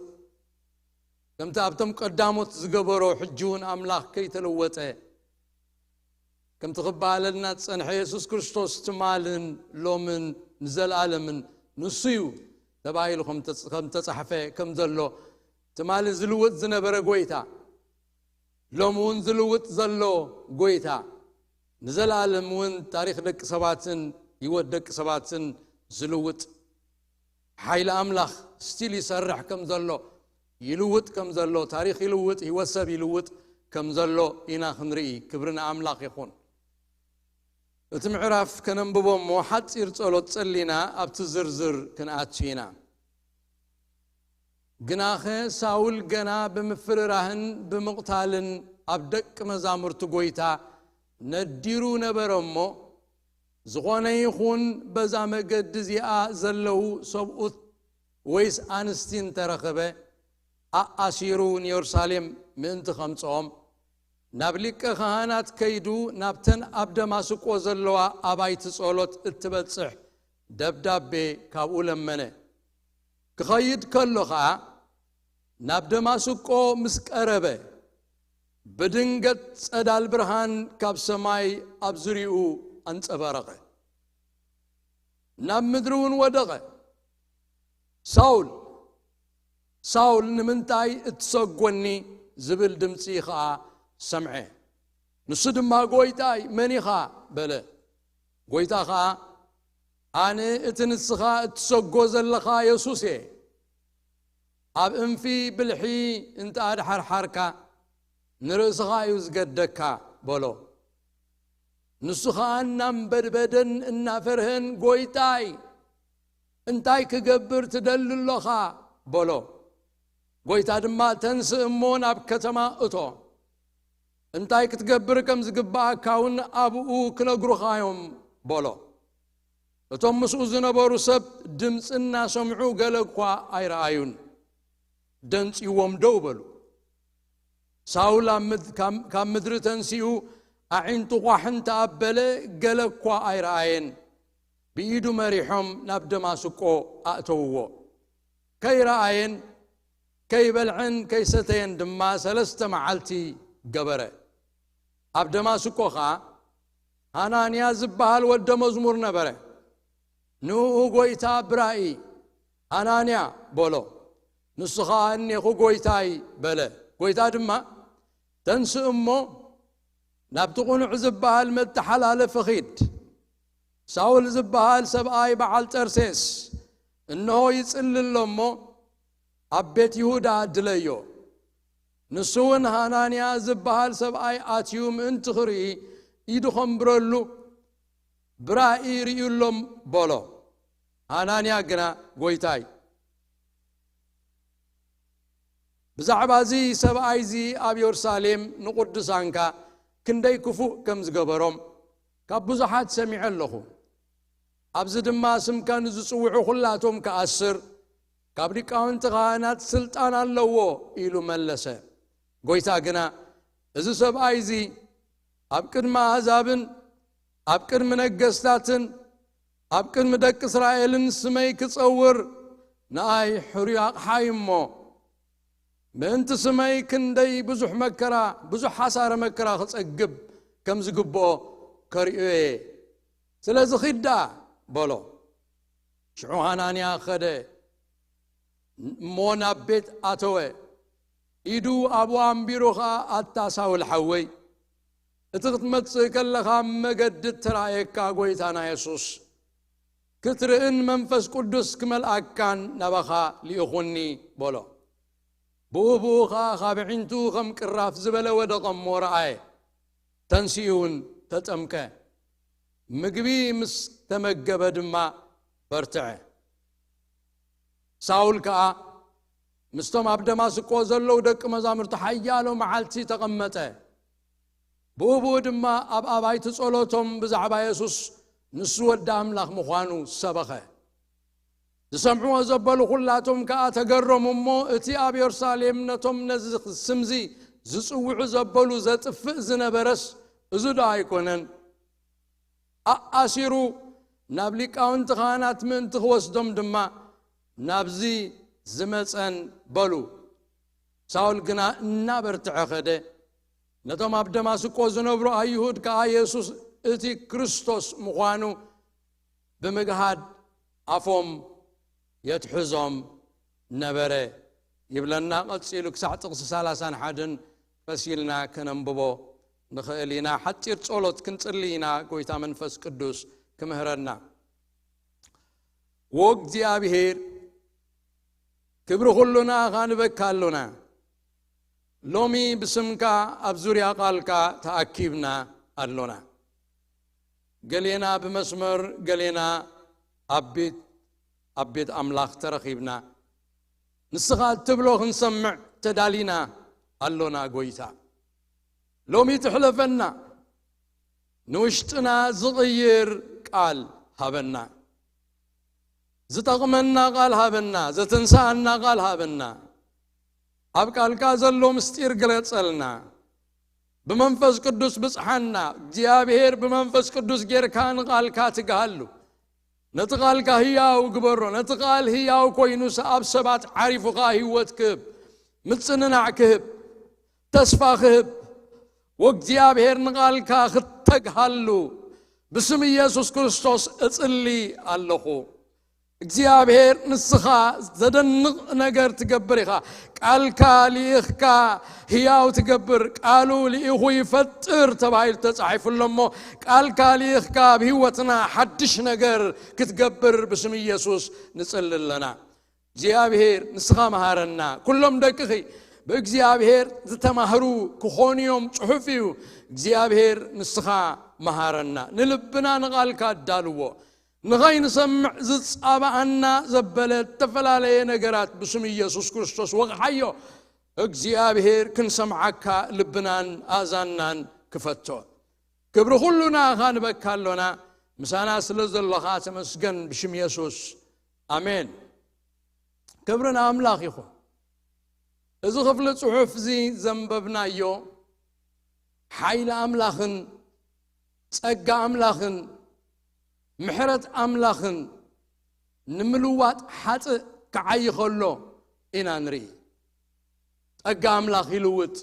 ከምቲ ኣብቶም ቀዳሞት ዝገበሮ፣ ሕጂ እውን ኣምላኽ ከይተለወጠ፣ ከምቲ ክበሃለልና ዝጸንሐ፣ የሱስ ክርስቶስ ትማልን ሎምን ንዘለኣለምን ንሱ እዩ ተባሂሉ ከም ተጽ-፣ ከም ተጻሕፈ ከም ዘሎ፣ ትማሊ ዝልውጥ ዝነበረ ጐይታ፣ ሎሚ እውን ዝልውጥ ዘሎ ጐይታ፣ ንዘለኣለም እውን ታሪኽ ደቂ ሰባትን ህይወት ደቂ ሰባትን ዝልውጥ ሓይሊ ኣምላኽ ስቲል ይሰርሕ ከም ዘሎ፣ ይልውጥ ከም ዘሎ፣ ታሪኽ ይልውጥ፣ ህይወት ሰብ ይልውጥ ከም ዘሎ ኢና ክንርኢ። ክብሪ ንኣምላኽ ይኹን። እቲ ምዕራፍ ከነንብቦ እሞ፣ ሓጺር ጸሎት ጸሊና ኣብቲ ዝርዝር ክንኣቱ ኢና። ግናኸ ሳውል ገና ብምፍርራህን ብምቕታልን ኣብ ደቂ መዛሙርቲ ጐይታ ነዲሩ ነበረ እሞ፣ ዝኾነ ይኹን በዛ መገዲ እዚኣ ዘለዉ ሰብኡት ወይስ ኣንስቲ እንተረኸበ፣ ኣኣሲሩ ንየሩሳሌም ምእንቲ ኸምጽኦም፣ ናብ ሊቀ ካህናት ከይዱ፣ ናብተን ኣብ ደማስቆ ዘለዋ ኣባይቲ ጸሎት እትበጽሕ ደብዳቤ ካብኡ ለመነ። ክኸይድ ከሎ ኸኣ፣ ናብ ደማስቆ ምስ ቀረበ፣ ብድንገት ጸዳል ብርሃን ካብ ሰማይ ኣብ ዙርያኡ ኣንጸባረቐ። ናብ ምድሪ እውን ወደቐ። "ሳውል፣ ሳውል፣ ንምንታይ እትሰጎኒ?" ዝብል ድምጺ ኸኣ ሰምዐ። ንሱ ድማ፣ "ጐይታይ፣ መን ኢኻ?" በለ። ጐይታ ኸኣ፣ "ኣነ እቲ ንስኻ እትሰጎ ዘለኻ የሱስ እየ። ኣብ እንፊ ብልሒ እንተ ኣድሓርሓርካ፣ ንርእስኻ እዩ ዝገደካ" በሎ። ንሱ ኸኣ እናንበድበደን እናፈርሀን፣ "ጐይታይ፣ እንታይ ክገብር ትደሊ ኣሎኻ?" በሎ። ጐይታ ድማ፣ "ተንስእ እሞ ናብ ከተማ እቶ። እንታይ ክትገብር ከም ዝግብኣካ እውን ኣብኡ ክነግሩኻ እዮም" በሎ። እቶም ምስኡ ዝነበሩ ሰብ ድምጺ እናሰምዑ ገለ እኳ ኣይረኣዩን። ደንጺዎም ደው በሉ። ሳውል ኣብ ምድ-፣ ካብ፣ ካብ ምድሪ ተንሲኡ ኣዒንቱ ቋሕ እንተ ኣበለ፣ ገለ እኳ ኣይረኣየን። ብኢዱ መሪሖም ናብ ደማስቆ ኣእተውዎ። ከይረኣየን ከይበልዐን ከይሰተየን ድማ ሰለስተ መዓልቲ ገበረ። ኣብ ደማስቆ ኸኣ ሃናንያ ዝበሃል ወደ መዝሙር ነበረ። ንእኡ ጐይታ ብራእይ፣ "ሃናንያ" በሎ። ንሱ ኸኣ፣ "እኔኹ ጐይታይ" በለ። ጐይታ ድማ፣ "ተንስእ እሞ ናብቲ ቕኑዕ ዝበሃል መተሓላለፊ ኺድ። ሳውል ዝበሃል ሰብኣይ በዓል ጠርሴስ እንሆ ይጽሊ ኣሎ እሞ፣ ኣብ ቤት ይሁዳ ድለዮ። ንሱ እውን ሃናንያ ዝበሃል ሰብኣይ ኣትዩ ምእንቲ ኽርኢ፣ ኢዱ ኸንብረሉ ብራእይ ርእዩ ኣሎ" በሎ። ሃናንያ ግና፣ "ጐይታይ፣ ብዛዕባ እዚ ሰብኣይ እዚ ኣብ የሩሳሌም ንቕዱሳንካ ክንደይ ክፉእ ከም ዝገበሮም ካብ ብዙሓት ሰሚዐ ኣለኹ። ኣብዚ ድማ ስምካ ንዝጽውዑ ኹላቶም ክኣስር ካብ ሊቃውንቲ ካህናት ስልጣን ኣለዎ ኢሉ መለሰ። ጎይታ ግና፣ እዚ ሰብኣይ እዚ ኣብ ቅድሚ ኣህዛብን ኣብ ቅድሚ ነገስታትን ኣብ ቅድሚ ደቂ እስራኤልን ስመይ ክጸውር ንኣይ ሕሩይ ኣቕሓይ እሞ፣ ምእንቲ ስመይ ክንደይ ብዙሕ መከራ፣ ብዙሕ ሓሳረ መከራ ክጸግብ ከም ዝግብኦ ከርእዮ እየ። ስለዚ ኺድ ደኣ በሎ። ሽዑ ሃናንያ ኸደ እሞ ናብ ቤት ኣተወ። ኢዱ ኣብኡ ኣንቢሩ ኸኣ፣ ኣታ ሳውል ሓወይ፣ እቲ ክትመጽእ ከለኻ መገዲ እተራእየካ ጐይታና የሱስ ክትርእን መንፈስ ቅዱስ ክመልኣካን ናባኻ ልኢኹኒ በሎ። ብኡ ብኡ ኸኣ ካብ ኣዒንቱ ኸም ቅራፍ ዝበለ ወደቐ እሞ ረኣየ። ተንሲኡ እውን ተጠምቀ። ምግቢ ምስ ተመገበ ድማ በርትዐ። ሳውል ከኣ ምስቶም ኣብ ደማስቆ ዘለዉ ደቂ መዛሙርቱ ሓያሎ መዓልቲ ተቐመጠ። ብኡ ብኡ ድማ ኣብ ኣባይቲ ጸሎቶም ብዛዕባ የሱስ ንሱ ወዲ ኣምላኽ ምዃኑ ሰበኸ። ዝሰምዕዎ ዘበሉ ኹላቶም ከኣ ተገረሙ እሞ፣ እቲ ኣብ የሩሳሌም ነቶም ነዚ ስምዚ ዝጽውዑ ዘበሉ ዘጥፍእ ዝነበረስ እዚ ዶ ኣይኮነን? ኣኣሲሩ ናብ ሊቃውንቲ ካህናት ምእንቲ ክወስዶም ድማ ናብዚ ዝመጸን በሉ። ሳውል ግና እናበርትዐ ኸደ። ነቶም ኣብ ደማስቆ ዝነብሩ ኣይሁድ ከኣ የሱስ እቲ ክርስቶስ ምዃኑ ብምግሃድ ኣፎም የትሕዞም ነበረ ይብለና። ቀጺሉ ክሳዕ ጥቕሲ ሰላሳን ሓደን ፈሲልና ከነንብቦ ንኽእል ኢና። ሓጺር ጸሎት ክንጽሊ ኢና፣ ጎይታ መንፈስ ቅዱስ ክምህረና። ወእግዚኣብሔር፣ ክብሪ ኩሉ ንኣኻ ንበካ ኣሎና። ሎሚ ብስምካ ኣብ ዙርያ ቃልካ ተኣኪብና ኣሎና። ገሌና ብመስመር፣ ገሌና ኣብ ቤት፣ ኣብ ቤት ኣምላኽ ተረኺብና። ንስኻ እትብሎ ክንሰምዕ ተዳሊና ኣሎና ጎይታ። ሎሚ ትሕለፈና፣ ንውሽጥና ዝቕይር ቃል ሃበና። ዝጠቕመና ቃል ሃበና፣ ዘተንስኣና ቃል ሃበና። ኣብ ቃልካ ዘሎ ምስጢር ግለጸልና። ብመንፈስ ቅዱስ ብጽሓና። እግዚኣብሔር ብመንፈስ ቅዱስ ጌርካ ንቃልካ ትግሃሉ። ነቲ ቃልካ ህያው ግበሮ። ነቲ ቃል ህያው ኮይኑስ ኣብ ሰባት ዓሪፉ ከኣ ህይወት ክህብ፣ ምጽንናዕ ክህብ፣ ተስፋ ክህብ፣ ወእግዚኣብሔር ንቃልካ ክተግሃሉ ብስም ኢየሱስ ክርስቶስ እጽሊ ኣለኹ። እግዚኣብሔር ንስኻ ዘደንቕ ነገር ትገብር ኢኻ። ቃልካ ልኢኽካ ህያው ትገብር፣ ቃሉ ልኢኹ ይፈጥር ተባሂሉ ተጻሒፉ ኣሎ እሞ፣ ቃልካ ልኢኽካ ኣብ ህይወትና ሓድሽ ነገር ክትገብር ብስም ኢየሱስ ንጽሊ ኣለና። እግዚኣብሔር ንስኻ መሃረና። ኩሎም ደቅኺ ብእግዚኣብሔር ዝተማህሩ ክኾኑ እዮም፣ ጽሑፍ እዩ። እግዚኣብሔር ንስኻ መሃረና። ንልብና ንቓልካ ኣዳልዎ። ንኸይንሰምዕ ዝጻባኣና ዘበለ እተፈላለየ ነገራት ብስም ኢየሱስ ክርስቶስ ወቕሓዮ። እግዚኣብሔር ክንሰምዓካ ልብናን ኣእዛንናን ክፈቶ። ክብሪ ኩሉ ንኣኻ ንበካ ኣሎና። ምሳና ስለ ዘለኻ ተመስገን ብሽም የሱስ። ኣሜን። ክብሪ ንኣምላኽ ይኹን። እዚ ክፍሊ ጽሑፍ እዚ ዘንበብናዮ ሓይሊ ኣምላኽን ጸጋ ኣምላኽን ምሕረት ኣምላኽን ንምልዋጥ ሓጥእ ክዓዪ ከሎ ኢና ንርኢ። ጸጋ ኣምላኽ ይልውጥ፣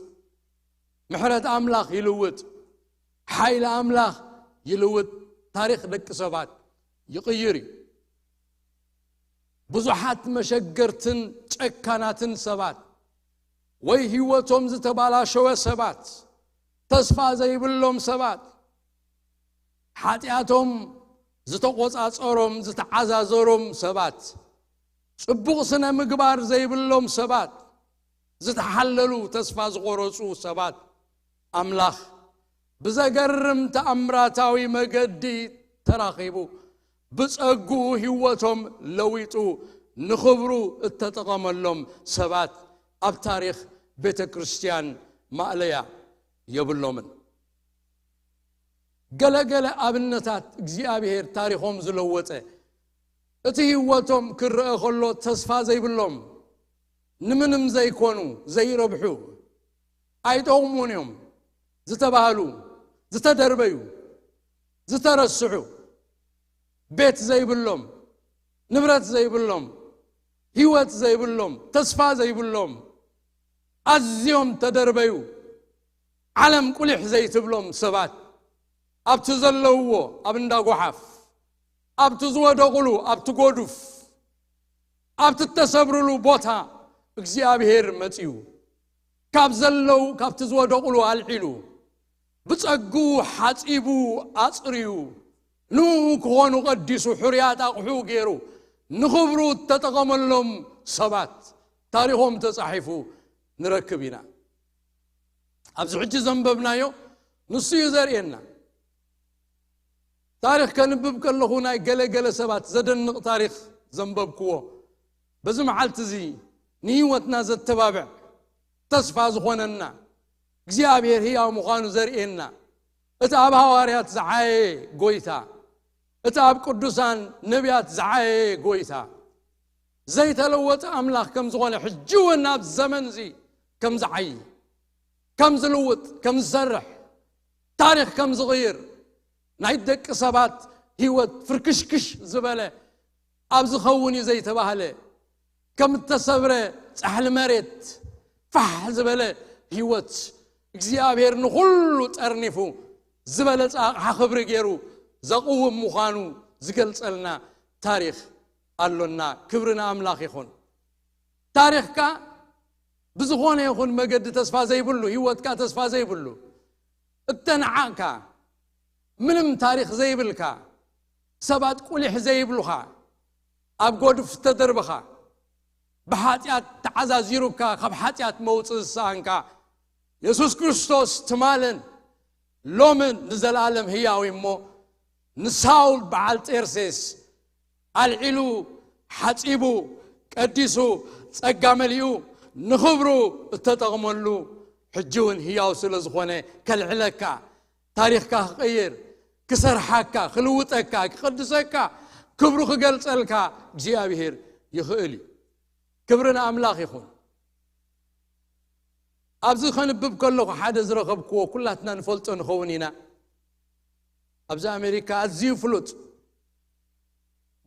ምሕረት ኣምላኽ ይልውጥ፣ ሓይሊ ኣምላኽ ይልውጥ፣ ታሪኽ ደቂ ሰባት ይቕይር እዩ። ብዙሓት መሸገርትን ጨካናትን ሰባት ወይ ህይወቶም ዝተባላሸወ ሰባት፣ ተስፋ ዘይብሎም ሰባት፣ ሓጢኣቶም ዝተቖጻጸሮም፣ ዝተዓዛዘሮም ሰባት፣ ጽቡቕ ስነ ምግባር ዘይብሎም ሰባት፣ ዝተሓለሉ፣ ተስፋ ዝቖረጹ ሰባት፣ ኣምላኽ ብዘገርም ተኣምራታዊ መገዲ ተራኺቡ፣ ብጸግኡ ህይወቶም ለዊጡ ንኽብሩ እተጠቐመሎም ሰባት ኣብ ታሪኽ ቤተ ክርስቲያን ማእለያ የብሎምን። ገለገለ ኣብነታት እግዚኣብሔር ታሪኾም ዝለወጠ፣ እቲ ህይወቶም ክረአ ከሎ ተስፋ ዘይብሎም፣ ንምንም ዘይኮኑ፣ ዘይረብሑ፣ ኣይጠቕሙን እዮም ዝተባህሉ፣ ዝተደርበዩ፣ ዝተረስሑ፣ ቤት ዘይብሎም፣ ንብረት ዘይብሎም፣ ህይወት ዘይብሎም፣ ተስፋ ዘይብሎም፣ ኣዝዮም ተደርበዩ፣ ዓለም ቁሊሕ ዘይትብሎም ሰባት፣ ኣብቲ ዘለውዎ ኣብ እንዳ ጓሓፍ፣ ኣብቲ ዝወደቑሉ ኣብቲ ጎዱፍ፣ ኣብቲ እተሰብርሉ ቦታ እግዚኣብሔር መጺኡ፣ ካብ ዘለዉ ካብቲ ዝወደቑሉ ኣልዒሉ፣ ብጸግኡ ሓጺቡ ኣጽርዩ፣ ንኡ ክኾኑ ቀዲሱ፣ ሕሩያት ኣቕሑ ገይሩ፣ ንኽብሩ እተጠቐመሎም ሰባት ታሪኾም ተጻሒፉ ንረክብ ኢና። ኣብዚ ሕጂ ዘንበብናዮ ንሱ እዩ ዘርእየና። ታሪኽ ከንብብ ከለኹ ናይ ገለ ገለ ሰባት ዘደንቕ ታሪኽ ዘንበብክዎ፣ በዚ መዓልቲ እዚ ንህይወትና ዘተባብዕ፣ ተስፋ ዝኾነና፣ እግዚኣብሔር ህያው ምዃኑ ዘርእየና፣ እቲ ኣብ ሃዋርያት ዝዓየየ ጎይታ፣ እቲ ኣብ ቅዱሳን ነቢያት ዝዓየየ ጎይታ፣ ዘይተለወጠ ኣምላኽ ከም ዝኾነ፣ ሕጂ እውን ኣብ ዘመን እዚ ከም ዝዓዪ፣ ከም ዝልውጥ፣ ከም ዝሰርሕ፣ ታሪኽ ከም ዝቕይር፣ ናይ ደቂ ሰባት ህይወት ፍርክሽክሽ ዝበለ፣ ኣብ ዝኸውን እዩ ዘይተባህለ፣ ከም እተሰብረ ጻሕሊ መሬት ፋሕ ዝበለ ህይወት፣ እግዚኣብሔር ንኹሉ ጠርኒፉ ዝበለጸ ኣቕሓ ክብሪ ገይሩ ዘቕውም ምዃኑ ዝገልጸልና ታሪኽ ኣሎና። ክብሪ ንኣምላኽ ይኹን። ታሪኽካ ብዝኾነ ይኹን መገዲ ተስፋ ዘይብሉ፣ ህይወትካ ተስፋ ዘይብሉ፣ እተነዓቕካ፣ ምንም ታሪኽ ዘይብልካ፣ ሰባት ቁሊሕ ዘይብሉኻ፣ ኣብ ጎድፍ ዝተደርበኻ፣ ብሓጢኣት ተዓዛዚሩካ ካብ ሓጢኣት መውጽእ ዝሰኣንካ፣ የሱስ ክርስቶስ ትማልን ሎምን ንዘለኣለም ህያው እዩ እሞ፣ ንሳውል በዓል ጤርሴስ ኣልዒሉ፣ ሓጺቡ፣ ቀዲሱ፣ ጸጋ መሊኡ፣ ንኽብሩ እተጠቕመሉ፣ ሕጂ እውን ህያው ስለ ዝኾነ ከልዕለካ፣ ታሪኽካ ክቕይር፣ ክሰርሓካ፣ ክልውጠካ፣ ክቕድሰካ፣ ክብሩ ክገልጸልካ እግዚኣብሔር ይኽእል እዩ። ክብሪ ንኣምላኽ ይኹን። ኣብዚ ከንብብ ከለኹ ሓደ ዝረኸብክዎ፣ ኩላትና ንፈልጦ ንኸውን ኢና። ኣብዚ ኣሜሪካ ኣዝዩ ፍሉጥ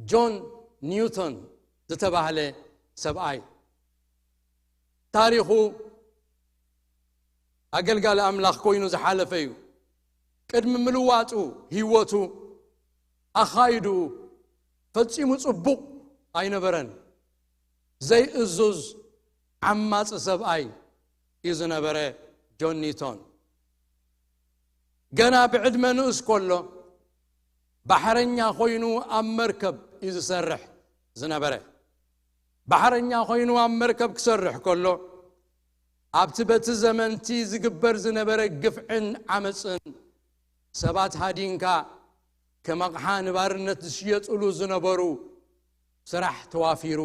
ጆን ኒውቶን ዝተባህለ ሰብኣይ፣ ታሪኹ ኣገልጋሊ ኣምላኽ ኮይኑ ዝሓለፈ እዩ። ቅድሚ ምልዋጡ ህይወቱ፣ ኣኻይድኡ ፈጺሙ ጽቡቕ ኣይነበረን። ዘይእዙዝ ዓማጺ ሰብኣይ እዩ ዝነበረ ጆን ኒውቶን። ገና ብዕድመ ንኡስ ከሎ፣ ባሕረኛ ኮይኑ ኣብ መርከብ እዩ ዝሰርሕ ዝነበረ። ባሕረኛ ኮይኑ ኣብ መርከብ ክሰርሕ ከሎ፣ ኣብቲ በቲ ዘመንቲ ዝግበር ዝነበረ ግፍዕን ዓመጽን፣ ሰባት ሃዲንካ ከም ኣቕሓ ንባርነት ዝሽየጥሉ ዝነበሩ ስራሕ ተዋፊሩ፣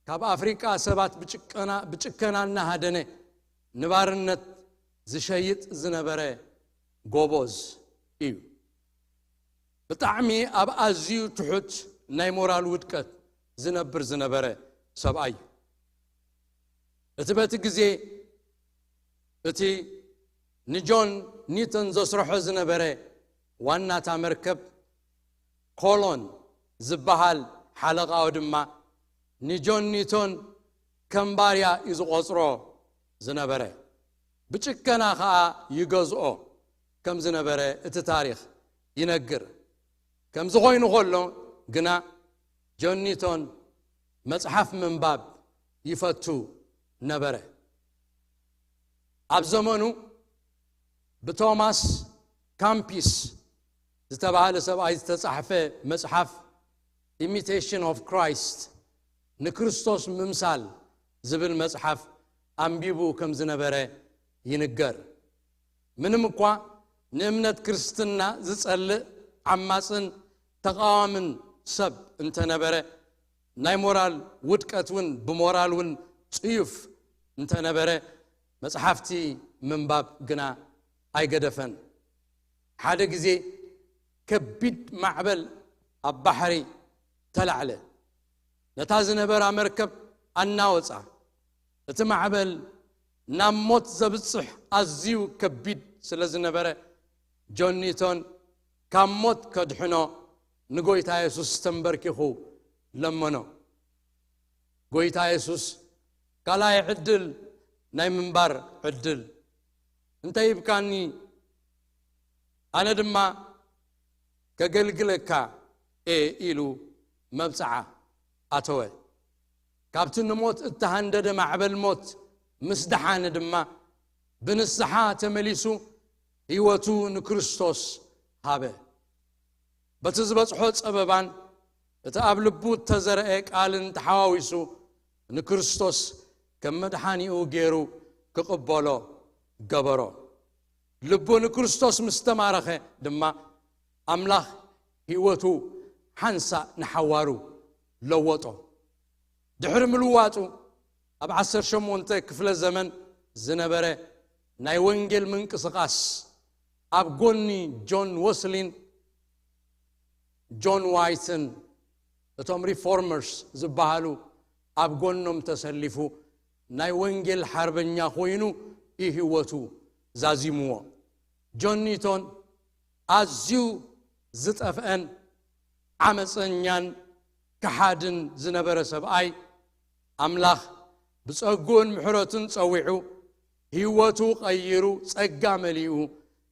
ካብ ኣፍሪቃ ሰባት ብጭቀና-፣ ብጭከና እናሃደነ ንባርነት ዝሸይጥ ዝነበረ ጎቦዝ እዩ። ብጣዕሚ ኣብ ኣዝዩ ትሑት ናይ ሞራል ውድቀት ዝነብር ዝነበረ ሰብኣይ እዩ። እቲ በቲ ግዜ እቲ ንጆን ኒውቶን ዘስርሖ ዝነበረ ዋናታ መርከብ ኮሎን ዝበሃል ሓለቓኡ ድማ ንጆን ኒውቶን ከም ባርያ እዩ ዝቖጽሮ ዝነበረ። ብጭከና ኸኣ ይገዝኦ ከም ዝነበረ እቲ ታሪኽ ይነግር። ከምዚ ኾይኑ ኸሎ ግና፣ ጆን ኒውቶን መጽሓፍ ምንባብ ይፈቱ ነበረ። ኣብ ዘመኑ ብቶማስ ካምፒስ ዝተባህለ ሰብኣይ ዝተጻሕፈ መጽሓፍ፣ ኢሚቴሽን ኦፍ ክራይስት፣ ንክርስቶስ ምምሳል ዝብል መጽሓፍ ኣንቢቡ ከም ዝነበረ ይንገር። ምንም እኳ ንእምነት ክርስትና ዝጸልእ ዓማጽን ተቓዋምን ሰብ እንተነበረ፣ ናይ ሞራል ውድቀት እውን፣ ብሞራል እውን ጽዩፍ እንተነበረ፣ መጽሓፍቲ ምንባብ ግና ኣይገደፈን። ሓደ ግዜ ከቢድ ማዕበል ኣብ ባሕሪ ተላዕለ። ነታ ዝነበራ መርከብ ኣናወጻ። እቲ ማዕበል ናብ ሞት ዘብጽሕ ኣዝዩ ከቢድ ስለ ዝነበረ፣ ጆን ኒቶን ካብ ሞት ከድሕኖ ንጎይታ የሱስ ተንበርኪኹ ለመኖ። ጎይታ የሱስ፣ ካልኣይ ዕድል ናይ ምንባር ዕድል እንተ ሂብካኒ፣ ኣነ ድማ ከገልግለካ እየ ኢሉ መብጽዓ ኣተወ። ካብቲ ንሞት እተሃንደደ ማዕበል ሞት ምስ ደሓነ ድማ፣ ብንስሓ ተመሊሱ ህይወቱ ንክርስቶስ ሃበ። በቲ ዝበጽሖ ጸበባን እቲ ኣብ ልቡ እተዘርአ ቃልን ተሓዋዊሱ፣ ንክርስቶስ ከም መድሓኒኡ ገይሩ ክቕበሎ ገበሮ። ልቡ ንክርስቶስ ምስ ተማረኸ ድማ፣ ኣምላኽ ህይወቱ ሓንሳእ ንሓዋሩ ለወጦ። ድሕሪ ምልዋጡ፣ ኣብ ዓሰርተ ሸሞንተ ክፍለ ዘመን ዝነበረ ናይ ወንጌል ምንቅስቓስ፣ ኣብ ጎኒ ጆን ወስሊን ጆን ዋይትን፣ እቶም ሪፎርመርስ ዝበሃሉ፣ ኣብ ጎኖም ተሰሊፉ፣ ናይ ወንጌል ሓርበኛ ኮይኑ እዩ ህይወቱ ዛዚምዎ። ጆን ኒቶን ኣዝዩ ዝጠፍአን ዓመፀኛን ከሓድን ዝነበረ ሰብኣይ፣ ኣምላኽ ብጸግኡን ምሕረቱን ጸዊዑ፣ ህይወቱ ቀይሩ፣ ጸጋ መሊኡ፣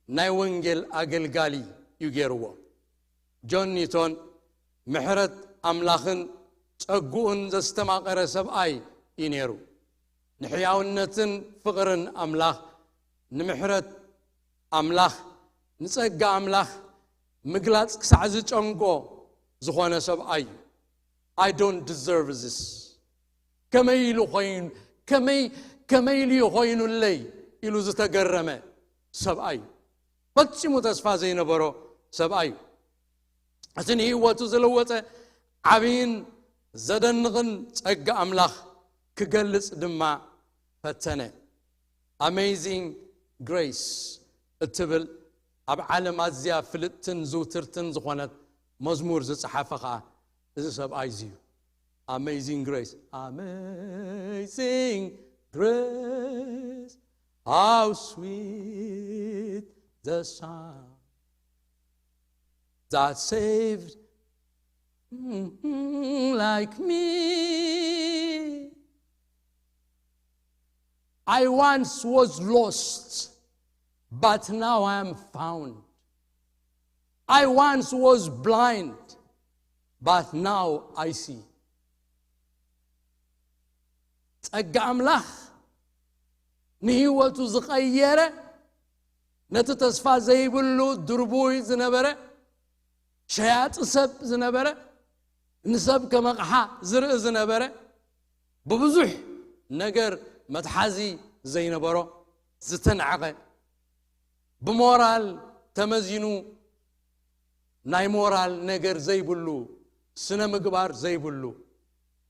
ናይ ወንጌል ኣገልጋሊ እዩ ገይርዎ። ጆን ኒቶን ምሕረት ኣምላኽን ጸግኡን ዘስተማቐረ ሰብኣይ እዩ ነይሩ። ንሕያውነትን ፍቕርን ኣምላኽ፣ ንምሕረት ኣምላኽ፣ ንጸጋ ኣምላኽ ምግላጽ ክሳዕ ዝጨንቆ ዝኾነ ሰብኣይ እዩ። I don't deserve this። ከመይ ኢሉ ኮይኑ፣ ከመይ፣ ከመይ ኢሉ እዩ ኮይኑለይ ኢሉ ዝተገረመ ሰብኣይ እዩ። ፈጺሙ ተስፋ ዘይነበሮ ሰብኣይ እዩ። እቲ ንህይወቱ ዝለወጠ ዓብይን ዘደንቕን ጸጋ ኣምላኽ ክገልጽ ድማ ፈተነ። ኣሜዚንግ ግሬስ እትብል ኣብ ዓለም ኣዝያ ፍልጥትን ዝውትርትን ዝኾነት መዝሙር ዝጸሓፈ ኸኣ እዚ ሰብኣይ እዚ እዩ። Amazing grace, amazing grace, how sweet the sound that saved, mm, like me. I once was lost, but now I am found. I once was blind, but now I see. ጸጋ ኣምላኽ ንህይወቱ ዝቐየረ፣ ነቲ ተስፋ ዘይብሉ ድርቡይ ዝነበረ፣ ሸያጢ ሰብ ዝነበረ፣ ንሰብ ከመቕሓ ዝርኢ ዝነበረ፣ ብብዙሕ ነገር መትሓዚ ዘይነበሮ፣ ዝተናዕቐ፣ ብሞራል ተመዚኑ ናይ ሞራል ነገር ዘይብሉ፣ ስነ ምግባር ዘይብሉ፣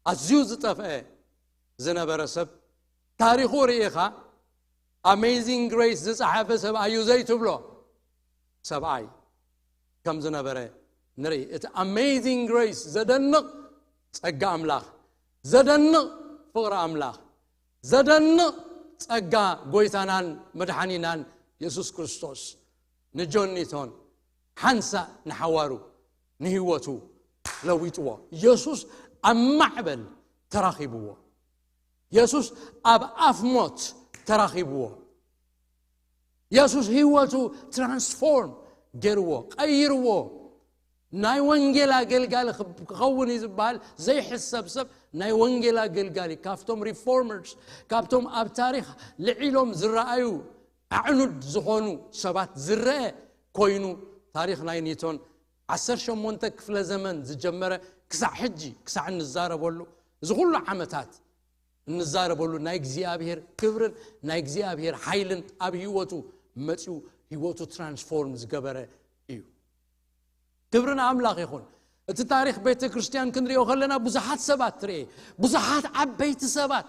ኣዝዩ ዝጠፍአ ዝነበረ ሰብ፣ ታሪኹ ርኢኻ፣ ኣሜዚንግ ግሬስ ዝጸሓፈ ሰብኣይ እዩ ዘይትብሎ ሰብኣይ ከም ዝነበረ ንርኢ። እቲ ኣሜዚንግ ግሬስ፣ ዘደንቕ ጸጋ ኣምላኽ፣ ዘደንቕ ፍቕሪ ኣምላኽ፣ ዘደንቕ ጸጋ ጎይታናን መድሓኒናን የሱስ ክርስቶስ፣ ንጆን ኒቶን ሓንሳእ ንሓዋሩ ንህይወቱ ለዊጥዎ። የሱስ ኣብ ማዕበል ተራኺብዎ። የሱስ ኣብ ኣፍ ሞት ተራኺብዎ። የሱስ ህይወቱ ትራንስፎርም ገይርዎ፣ ቀይርዎ። ናይ ወንጌል ኣገልጋሊ ክብ-፣ ክኸውን እዩ ዝበሃል ዘይሕሰብ ሰብ፣ ናይ ወንጌል ኣገልጋሊ፣ ካብቶም ሪፎርመርስ፣ ካብቶም ኣብ ታሪኽ ልዒሎም ዝረኣዩ ኣዕኑድ ዝኾኑ ሰባት ዝረአ ኮይኑ፣ ታሪኽ ናይ ኒቶን ዓሰርተ ሸሞንተ ክፍለ ዘመን ዝጀመረ ክሳዕ ሕጂ፣ ክሳዕ እንዛረበሉ፣ እዚ ኩሉ ዓመታት እንዛረበሉ ናይ እግዚኣብሔር ክብርን ናይ እግዚኣብሔር ሓይልን ኣብ ህይወቱ መጺኡ፣ ህይወቱ ትራንስፎርም ዝገበረ እዩ። ክብሪ ንኣምላኽ ይኹን። እቲ ታሪኽ ቤተ ክርስቲያን ክንሪኦ ከለና ብዙሓት ሰባት ትርኤ፣ ብዙሓት ዓበይቲ ሰባት፣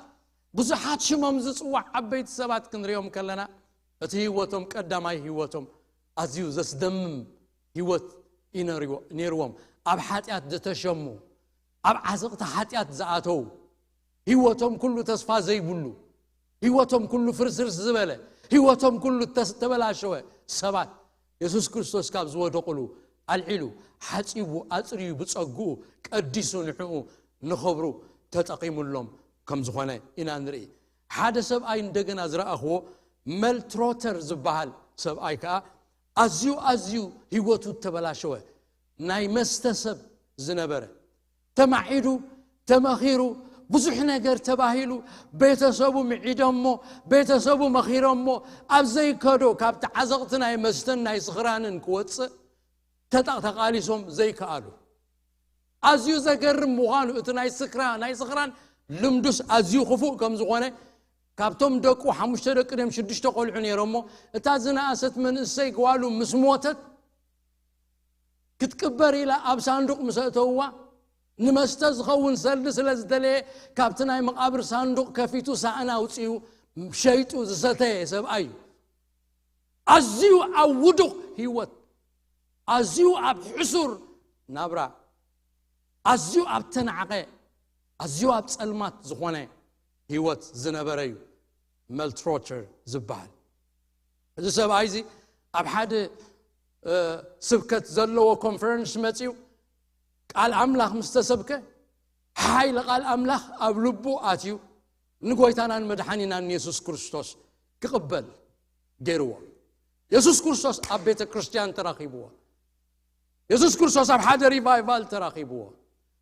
ብዙሓት ሽሞም ዝጽዋዕ ዓበይቲ ሰባት ክንሪኦም ከለና፣ እቲ ህይወቶም፣ ቀዳማይ ህይወቶም ኣዝዩ ዘስደምም ህይወት እዩ ነርዎ-፣ ነይርዎም። ኣብ ሓጢኣት ዝተሸሙ፣ ኣብ ዓዘቕቲ ሓጢኣት ዝኣተዉ፣ ህይወቶም ኩሉ ተስፋ ዘይብሉ፣ ህይወቶም ኩሉ ፍርስርስ ዝበለ፣ ህይወቶም ኩሉ ተስ-፣ ተበላሸወ ሰባት፣ የሱስ ክርስቶስ ካብ ዝወደቑሉ ኣልዒሉ፣ ሓጺቡ፣ ኣጽርዩ፣ ብጸግኡ ቀዲሱ ንዕኡ ንኸብሩ ተጠቒሙሎም ከም ዝኾነ ኢና ንርኢ። ሓደ ሰብኣይ እንደገና ዝረኣኽዎ መልትሮተር ዝበሃል ሰብኣይ ከኣ ኣዝዩ፣ ኣዝዩ ህይወቱ ተበላሸወ። ናይ መስተ ሰብ ዝነበረ፣ ተማዒዱ፣ ተመኺሩ፣ ብዙሕ ነገር ተባሂሉ፣ ቤተሰቡ ምዒዶሞ፣ ቤተሰቡ መኺሮሞ፣ ኣብ ዘይከዶ ካብቲ ዓዘቕቲ ናይ መስተን ናይ ስኽራንን ክወጽእ ተጣ-፣ ተቓሊሶም ዘይከኣሉ። ኣዝዩ ዘገርም ምዃኑ፣ እቲ ናይ ስክራ-፣ ናይ ስኽራን ልምዱስ ኣዝዩ ክፉእ ከም ዝኾነ፣ ካብቶም ደቁ፣ ሓሙሽተ ደቂ ድዮም ሽዱሽተ ቆልዑ ነይሮሞ፣ እታ ዝነኣሰት መንእሰይ ጓሉ ምስ ሞተት፣ ክትቅበር ኢላ ኣብ ሳንዱቕ ምስ ኣእተውዋ፣ ንመስተ ዝኸውን ሰልዲ ስለ ዝደለየ፣ ካብቲ ናይ መቓብር ሳንዱቕ ከፊቱ ሳእና ኣውጺኡ ሸይጡ ዝሰተየ ሰብኣይ እዩ። ኣዝዩ ኣብ ውዱቕ ህይወት፣ ኣዝዩ ኣብ ሕሱር ናብራ፣ ኣዝዩ ኣብ ተናዕቐ፣ ኣዝዩ ኣብ ጸልማት ዝኾነ ህይወት ዝነበረ እዩ መልትሮተር ዝበሃል። እዚ ሰብኣይ እዚ ኣብ ሓደ፣ እ፣ ስብከት ዘለዎ ኮንፈረንስ መጺኡ ቃል ኣምላኽ ምስ ተሰብከ፣ ሓይሊ ቃል ኣምላኽ ኣብ ልቡ ኣትዩ፣ ንጎይታናን መድሓኒናን የሱስ ክርስቶስ ክቕበል ገይርዎ። የሱስ ክርስቶስ ኣብ ቤተ ክርስቲያን ተራኺብዎ። የሱስ ክርስቶስ ኣብ ሓደ ሪቫይቫል ተራኺብዎ።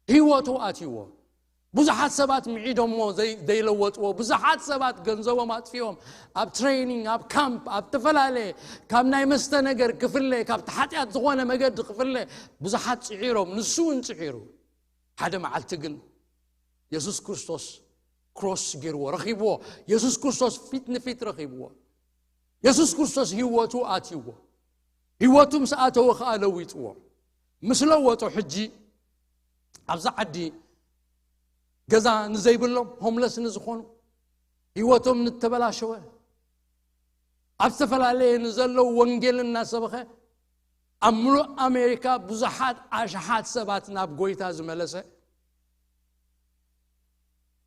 ህይወቱ ኣትይዎ። ብዙሓት ሰባት ምዒዶሞ ዘይ-፣ ዘይለወጥዎ፣ ብዙሓት ሰባት ገንዘቦም ኣጥፊኦም፣ ኣብ ትሬኒንግ፣ ኣብ ካምፕ፣ ኣብ ተፈላለየ፣ ካብ ናይ መስተ ነገር ክፍለ፣ ካብቲ ሓጢኣት ዝኾነ መገዲ ክፍለ፣ ብዙሓት ጽዒሮም፣ ንሱ እውን ጽዒሩ። ሓደ መዓልቲ ግን የሱስ ክርስቶስ ክሮስ ገይርዎ፣ ረኺብዎ። የሱስ ክርስቶስ ፊት ንፊት ረኺብዎ። የሱስ ክርስቶስ ህይወቱ ኣትይዎ። ህይወቱ ምስ ኣተወ ኸኣ ለዊጥዎ። ምስ ለወጦ ሕጂ ኣብዛ ዓዲ ገዛ ንዘይብሎም፣ ሆምለስ ንዝኾኑ፣ ህይወቶም ንተበላሸወ፣ ኣብ ዝተፈላለየ ንዘለዉ ወንጌል እናሰበኸ፣ ኣብ ምሉእ ኣሜሪካ ብዙሓት ኣሽሓት ሰባት ናብ ጎይታ ዝመለሰ፣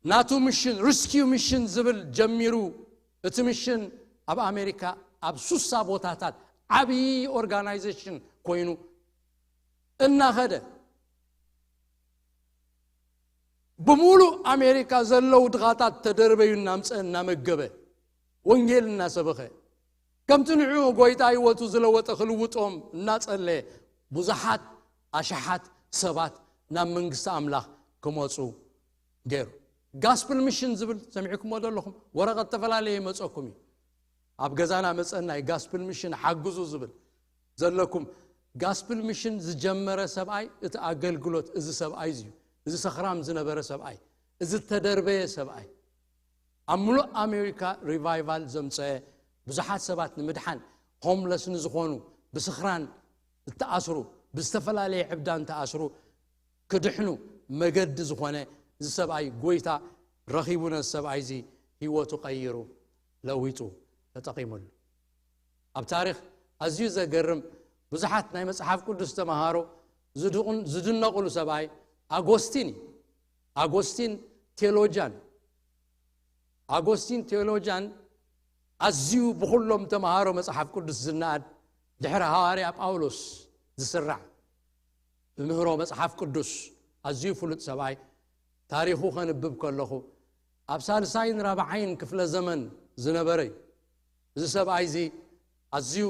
ናቱ ሚሽን፣ ሪስኪው ሚሽን ዝብል ጀሚሩ። እቲ ሚሽን ኣብ ኣሜሪካ ኣብ ሱሳ ቦታታት ዓብዪ ኦርጋናይዜሽን ኮይኑ እናኸደ፣ ብምሉእ ኣሜሪካ ዘለዉ ድኻታት ተደርበዩ እናምጸ እናመገበ፣ ወንጌል እናሰበኸ፣ ከምቲ ንዕኡ ጎይታ ህይወቱ ዝለወጠ ክልውጦም እናጸለየ፣ ብዙሓት ኣሽሓት ሰባት ናብ መንግስቲ ኣምላኽ ክመጹ ገይሩ። ጋስፕል ሚሽን ዝብል ሰሚዕኩሞ ዶ ኣለኹም? ወረቐት ተፈላለየ ይመጸኩም እዩ። ኣብ ገዛና መጸና እዩ፣ ጋስፕል ሚሽን ሓግዙ ዝብል ዘለኩም። ጋስፕል ሚሽን ዝጀመረ ሰብኣይ፣ እቲ ኣገልግሎት እዚ ሰብኣይ እዚ እዩ። እዚ ሰኽራም ዝነበረ ሰብኣይ፣ እዚ ተደርበየ ሰብኣይ፣ ኣብ ምሉእ ኣሜሪካ ሪቫይቫል ዘምጸአ፣ ብዙሓት ሰባት ንምድሓን፣ ሆምለስ ንዝኾኑ፣ ብስኽራን እተኣስሩ፣ ብዝተፈላለየ ዕብዳን ተኣስሩ ክድሕኑ መገዲ ዝኾነ፣ እዚ ሰብኣይ ጎይታ ረኺቡ፣ ነዚ ሰብኣይ እዚ ህይወቱ ቀይሩ፣ ለዊጡ፣ ተጠቒሙሉ። ኣብ ታሪኽ ኣዝዩ ዘገርም፣ ብዙሓት ናይ መጽሓፍ ቅዱስ ተመሃሮ ዝድቑን-፣ ዝድነቑሉ ሰብኣይ ኣጎስቲን እዩ። ኣጎስቲን ቴዎሎጃን። ኣጎስቲን ቴዎሎጃን ኣዝዩ ብኹሎም ተመሃሮ መጽሓፍ ቅዱስ ዝነኣድ፣ ድሕሪ ሃዋርያ ጳውሎስ ዝስራዕ ብምህሮ መጽሓፍ ቅዱስ ኣዝዩ ፍሉጥ ሰብኣይ፣ ታሪኹ ከንብብ ከለኹ ኣብ ሳልሳይን ራብዓይን ክፍለ ዘመን ዝነበረ እዩ። እዚ ሰብኣይ እዚ ኣዝዩ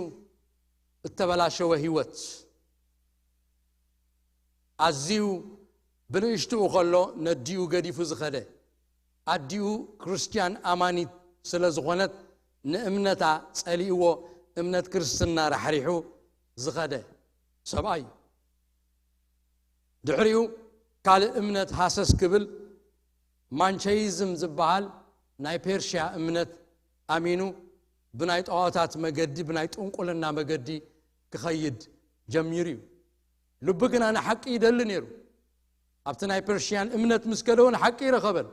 እተበላሸወ ህይወት፣ ኣዝዩ ብንእሽትኡ ከሎ ነዲኡ ገዲፉ ዝኸደ፣ ኣዲኡ ክርስትያን ኣማኒት ስለ ዝኾነት ንእምነታ ጸሊእዎ፣ እምነት ክርስትና ራሕሪሑ ዝኸደ ሰብኣይ እዩ። ድሕሪኡ ካልእ እምነት ሃሰስ ክብል፣ ማንቸይዝም ዝበሃል ናይ ፔርሽያ እምነት ኣሚኑ፣ ብናይ ጣዖታት መገዲ፣ ብናይ ጥንቁልና መገዲ ክኸይድ ጀሚሩ እዩ። ልቡ ግና ንሓቂ ይደሊ ነይሩ። ኣብቲ ናይ ፐርሽያን እምነት ምስ ከደዎ ንሓቂ ይረኸበን፣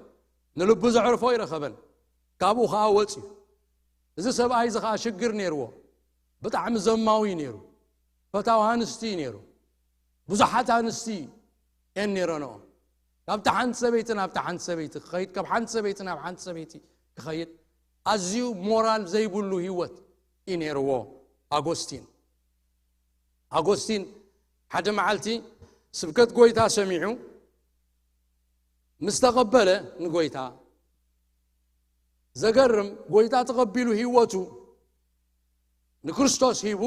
ንልቡ ዘዕርፎ ይረኸበን። ካብኡ ኸዓ ወፅዩ። እዚ ሰብኣይ እዚ ኸዓ ሽግር ነይርዎ። ብጣዕሚ ዘማዊ ነይሩ። ፈታዊ ኣንስቲ ነይሩ። ብዙሓት ኣንስቲ እየን ነይረንኦ። ካብቲ ሓንቲ ሰበይቲ ናብቲ ሓንቲ ሰበይቲ ክኸይድ፣ ካብ ሓንቲ ሰበይቲ ናብ ሓንቲ ሰበይቲ ክኸይድ፣ ኣዝዩ ሞራል ዘይብሉ ህይወት እዩ ነይርዎ ኣጎስቲን። ኣጎስቲን ሓደ መዓልቲ ስብከት ጎይታ ሰሚዑ ምስ ተቐበለ ንጎይታ፣ ዘገርም፣ ጎይታ ተቐቢሉ ህይወቱ ንክርስቶስ ሂቡ፣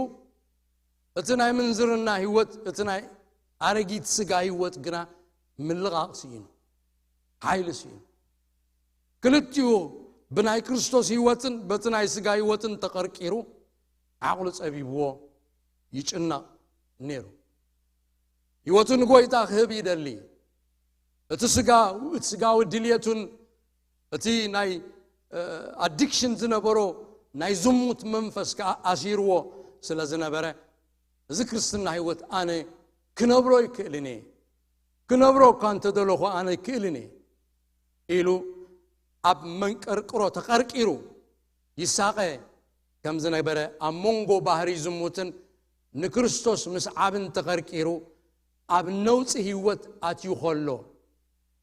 እቲ ናይ ምንዝርና ህይወት፣ እቲ ናይ ኣረጊት ስጋ ህይወት ግና ምልቓቕ ስኢኑ፣ ሓይሊ ስኢኑ። ክልቲኡ ብናይ ክርስቶስ ህይወትን በቲ ናይ ስጋ ህይወትን ተቐርቂሩ፣ ዓቕሉ ጸቢብዎ ይጭነቕ ነይሩ። ህይወቱ ንጎይታ ክህብ ይደሊ። እቲ ስጋ፣ እቲ ስጋዊ ድልየቱን እቲ ናይ ኣዲክሽን ዝነበሮ ናይ ዝሙት መንፈስ ከኣ ኣሲርዎ ስለ ዝነበረ፣ እዚ ክርስትና ህይወት ኣነ ክነብሮ ይክእልን እየ፣ ክነብሮ እኳ እንተደለኹ ኣነ ይክእልን እየ ኢሉ ኣብ መንቀርቅሮ ተቐርቂሩ ይሳቐ ከም ዝነበረ፣ ኣብ መንጎ ባህሪ ዝሙትን ንክርስቶስ ምስዓብን ተቐርቂሩ ኣብ ነውጺ ህይወት ኣትዩ ከሎ፣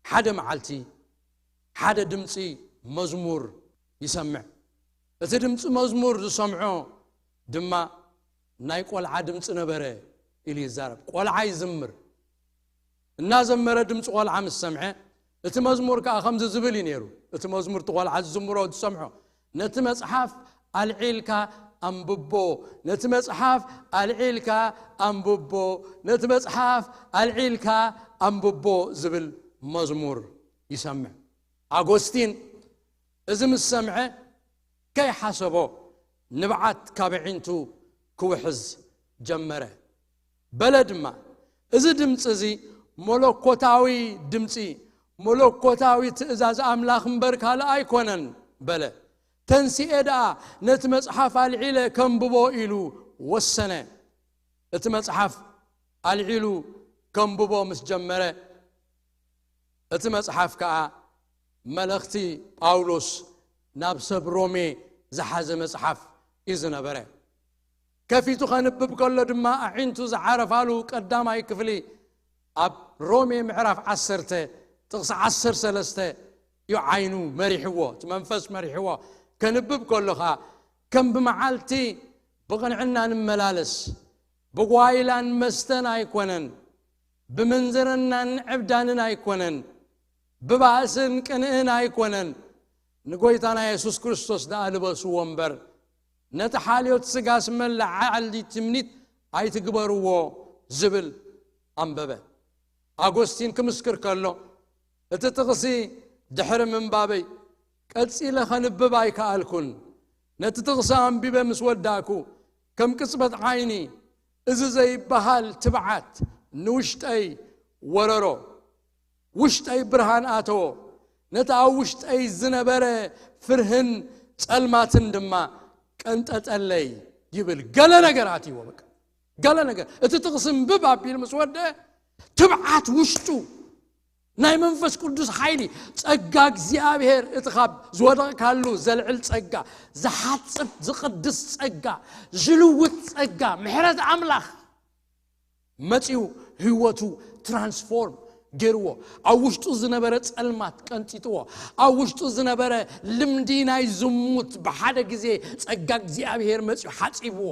ሓደ መዓልቲ ሓደ ድምጺ መዝሙር ይሰምዕ። እቲ ድምጺ መዝሙር ዝሰምዖ ድማ ናይ ቆልዓ ድምጺ ነበረ ኢሉ ይዛረብ። ቆልዓ ይዝምር። እናዘመረ ድምፂ ቆልዓ ምስ ሰምዐ፣ እቲ መዝሙር ከዓ ከምዚ ዝብል እዩ ነይሩ። እቲ መዝሙር እቲ ቆልዓ ዝዝምሮ ዝሰምዖ፣ "ነቲ መጽሓፍ ኣልዒልካ ኣንብቦ፣ ነቲ መጽሓፍ ኣልዒልካ ኣንብቦ፣ ነቲ መጽሓፍ ኣልዒልካ ኣንብቦ" ዝብል መዝሙር ይሰምዕ። ኣጎስቲን እዚ ምስ ሰምዐ፣ ከይሓሰቦ ንብዓት ካብ ኣዒንቱ ክውሕዝ ጀመረ። በለ ድማ፣ "እዚ ድምፂ እዚ መለኮታዊ ድምፂ፣ መለኮታዊ ትእዛዝ ኣምላኽ እምበር ካልእ ኣይኮነን" በለ። ተንሲኤ ደኣ ነቲ መጽሓፍ ኣልዒለ ከንብቦ ኢሉ ወሰነ። እቲ መጽሓፍ ኣልዒሉ ከንብቦ ምስ ጀመረ፣ እቲ መጽሓፍ ከኣ መልእኽቲ ጳውሎስ ናብ ሰብ ሮሜ ዝሓዘ መጽሓፍ እዩ ዝነበረ። ከፊቱ ከንብብ ከሎ ድማ፣ ኣዒንቱ ዝዓረፋሉ ቀዳማይ ክፍሊ ኣብ ሮሜ ምዕራፍ ዓሰርተ ጥቕሲ ዓሰርተ ሰለስተ እዩ ዓይኑ መሪሕዎ፣ እቲ መንፈስ መሪሕዎ። ከንብብ ከሎ ኸኣ፣ "ከም ብመዓልቲ ብቕንዕና ንመላለስ፣ ብጓይላን መስተን ኣይኮነን፣ ብምንዝርናን ዕብዳንን ኣይኮነን፣ ብባእስን ቅንእን ኣይኮነን፣ ንጎይታና የሱስ ክርስቶስ ደኣ ልበስዎ እምበር፣ ነቲ ሓልዮት ስጋስ መለዓዓሊ ትምኒት ኣይትግበርዎ" ዝብል ኣንበበ። ኣጎስቲን ክምስክር ከሎ፣ እቲ ጥቕሲ ድሕሪ ምንባበይ ቀጺለ ከንብብ ኣይከኣልኩን። ነቲ ጥቕሲ ኣንቢበ ምስ ወዳእኩ፣ ከም ቅጽበት ዓይኒ እዚ ዘይበሃል ትብዓት ንውሽጠይ ወረሮ። ውሽጠይ ብርሃን ኣተዎ። ነቲ ኣብ ውሽጠይ ዝነበረ ፍርህን ጸልማትን ድማ ቀንጠጠለይ ይብል። ገለ ነገር ኣትይዎ፣ በቃ፣ ገለ ነገር። እቲ ጥቕሲ እምብብ ኣቢሉ ምስ ወደአ፣ ትብዓት ውሽጡ፣ ናይ መንፈስ ቅዱስ ሓይሊ፣ ጸጋ እግዚኣብሔር፣ እቲ ካብ ዝወደቕካሉ ዘልዕል ጸጋ፣ ዝሓጽብ ዝቕድስ ጸጋ፣ ዝልውጥ ጸጋ፣ ምሕረት ኣምላኽ መጺኡ ህይወቱ ትራንስፎርም ገይርዎ። ኣብ ውሽጡ ዝነበረ ጸልማት ቀንጢጥዎ። ኣብ ውሽጡ ዝነበረ ልምዲ ናይ ዝሙት ብሓደ ግዜ ጸጋ እግዚኣብሔር መጺኡ ሓጺብዎ።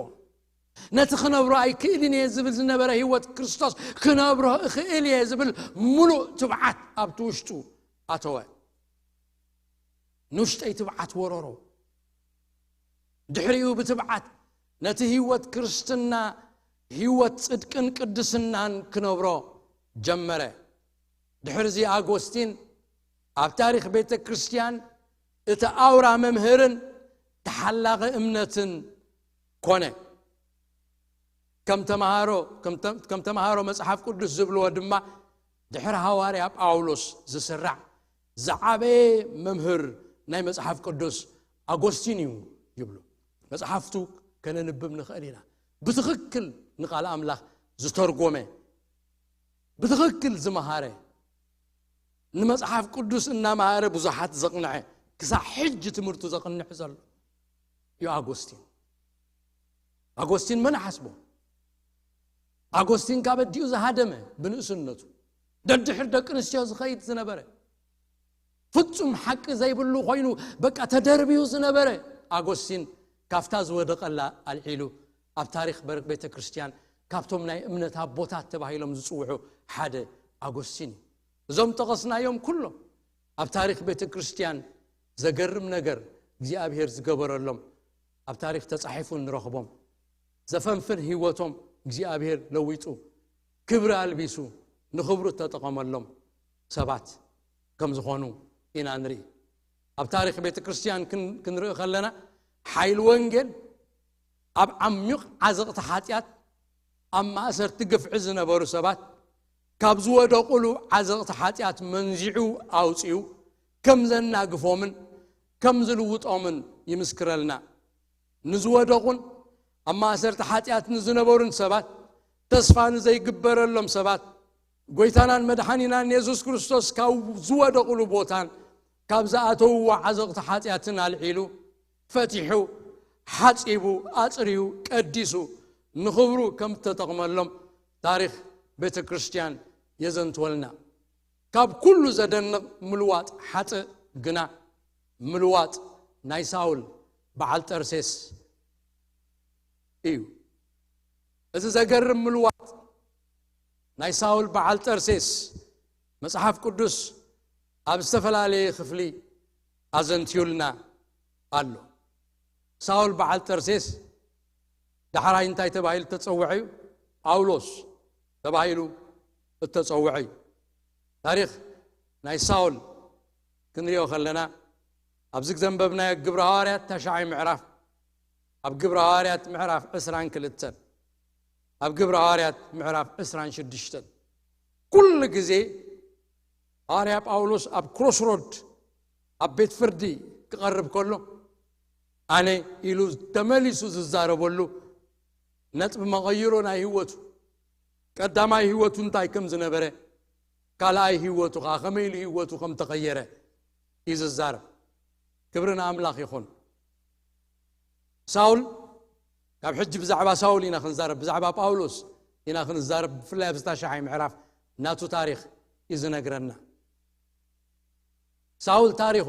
ነቲ ክነብሮ ኣይክእልን እየ ዝብል ዝነበረ ህይወት፣ ክርስቶስ ክነብሮ እኽእል እየ ዝብል ምሉእ ትብዓት ኣብቲ ውሽጡ ኣተወ። ንውሽጠይ ትብዓት ወረሮ። ድሕሪኡ ብትብዓት ነቲ ህይወት ክርስትና፣ ህይወት ጽድቅን ቅድስናን ክነብሮ ጀመረ። ድሕርዚ ኣጎስቲን ኣብ ታሪኽ ቤተ ክርስቲያን እቲ ኣውራ መምህርን ተሓላቒ እምነትን ኮነ። ከም ተምሃሮ፣ ከም ተ-፣ ከም ተምሃሮ መጽሓፍ ቅዱስ ዝብልዎ ድማ፣ ድሕሪ ሃዋርያ ጳውሎስ ዝስራዕ ዝዓበየ መምህር ናይ መጽሓፍ ቅዱስ ኣጎስቲን እዩ ይብሉ። መጽሓፍቱ ከነንብብ ንኽእል ኢና። ብትኽክል ንቃል ኣምላኽ ዝተርጎመ፣ ብትኽክል ዝመሃረ፣ ንመጽሓፍ ቅዱስ እናመሃረ ብዙሓት ዘቕንዐ፣ ክሳብ ሕጂ ትምህርቱ ዘቕንዕ ዘሎ እዩ ኣጎስቲን። ኣጎስቲን መን ሓስቦ? ኣጎስቲን ካብ ኣዲኡ ዝሃደመ ብንእስነቱ፣ ደድሕር ደቂ ኣንስትዮ ዝኸይድ ዝነበረ፣ ፍጹም ሓቂ ዘይብሉ ኮይኑ በቃ ተደርብዩ ዝነበረ ኣጎስቲን፣ ካብታ ዝወደቐላ ኣልዒሉ ኣብ ታሪኽ በር-፣ ቤተ ክርስቲያን ካብቶም ናይ እምነት ኣቦታት ተባሂሎም ዝጽውዑ ሓደ ኣጎስቲን እዩ። እዞም ጠቐስናዮም ኩሎም ኣብ ታሪኽ ቤተ ክርስቲያን ዘገርም ነገር እግዚኣብሔር ዝገበረሎም፣ ኣብ ታሪኽ ተጻሒፉ ንረኽቦም። ዘፈንፍን ህይወቶም እግዚኣብሔር ለዊጡ፣ ክብሪ ኣልቢሱ፣ ንኽብሩ እተጠቐመሎም ሰባት ከም ዝኾኑ ኢና ንርኢ። ኣብ ታሪኽ ቤተ ክርስቲያን ክን-፣ ክንርኢ ከለና፣ ሓይሊ ወንጌል ኣብ ዓሚቕ ዓዘቕቲ ሓጢኣት፣ ኣብ ማእሰርቲ ግፍዒ ዝነበሩ ሰባት ካብ ዝወደቑሉ ዓዘቕቲ ሓጢኣት መንዚዑ ኣውጺኡ፣ ከም ዘናግፎምን ከም ዝልውጦምን ይምስክረልና። ንዝወደቑን ኣብ ማእሰርቲ ሓጢኣት ንዝነበሩን ሰባት፣ ተስፋ ንዘይግበረሎም ሰባት፣ ጎይታናን መድሓኒናን የሱስ ክርስቶስ ካብ ዝወደቑሉ ቦታን ካብ ዝኣተውዎ ዓዘቕቲ ሓጢኣትን ኣልዒሉ፣ ፈቲሑ፣ ሓጺቡ፣ ኣጽርዩ፣ ቀዲሱ፣ ንኽብሩ ከም እተጠቕመሎም ታሪኽ ቤተ ክርስቲያን የዘንትወልና። ካብ ኩሉ ዘደንቕ ምልዋጥ ሓጥእ ግና፣ ምልዋጥ ናይ ሳውል በዓል ጠርሴስ እዩ። እዚ ዘገርም ምልዋጥ ናይ ሳውል በዓል ጠርሴስ፣ መጽሓፍ ቅዱስ ኣብ ዝተፈላለየ ክፍሊ ኣዘንትዩልና ኣሎ። ሳውል በዓል ጠርሴስ ዳሕራይ እንታይ ተባሂሉ እተጸውዐ እዩ? ጳውሎስ ተባሂሉ እተጸውዐ እዩ። ታሪኽ ናይ ሳውል ክንሪኦ ከለና፣ ኣብዚ ዘንበብናዮ ግብረ ሃዋርያት ታሽዓይ ምዕራፍ፣ ኣብ ግብረ ሃዋርያት ምዕራፍ ዕስራን ክልተን፣ ኣብ ግብረ ሃዋርያት ምዕራፍ ዕስራን ሽዱሽተን፣ ኩሉ ግዜ ሃዋርያ ጳውሎስ ኣብ ክሮስሮድ፣ ኣብ ቤት ፍርዲ ክቐርብ ከሎ፣ ኣነ ኢሉ ተመሊሱ ዝዛረበሉ፣ ነጥቢ መቐይሮ ናይ ህይወቱ፣ ቀዳማይ ህይወቱ እንታይ ከም ዝነበረ፣ ካልኣይ ህይወቱ ኸዓ ከመይ ኢሉ ህይወቱ ከም ተቐየረ እዩ ዝዛረብ። ክብሪ ንኣምላኽ ይኹን። ሳውል፣ ካብ ሕጂ ብዛዕባ ሳውል ኢና ክንዛረብ፣ ብዛዕባ ጳውሎስ ኢና ክንዛረብ፣ ብፍላይ ኣብዚ ታሽዓይ ምዕራፍ ናቱ ታሪኽ እዩ ዝነግረና። ሳውል ታሪኹ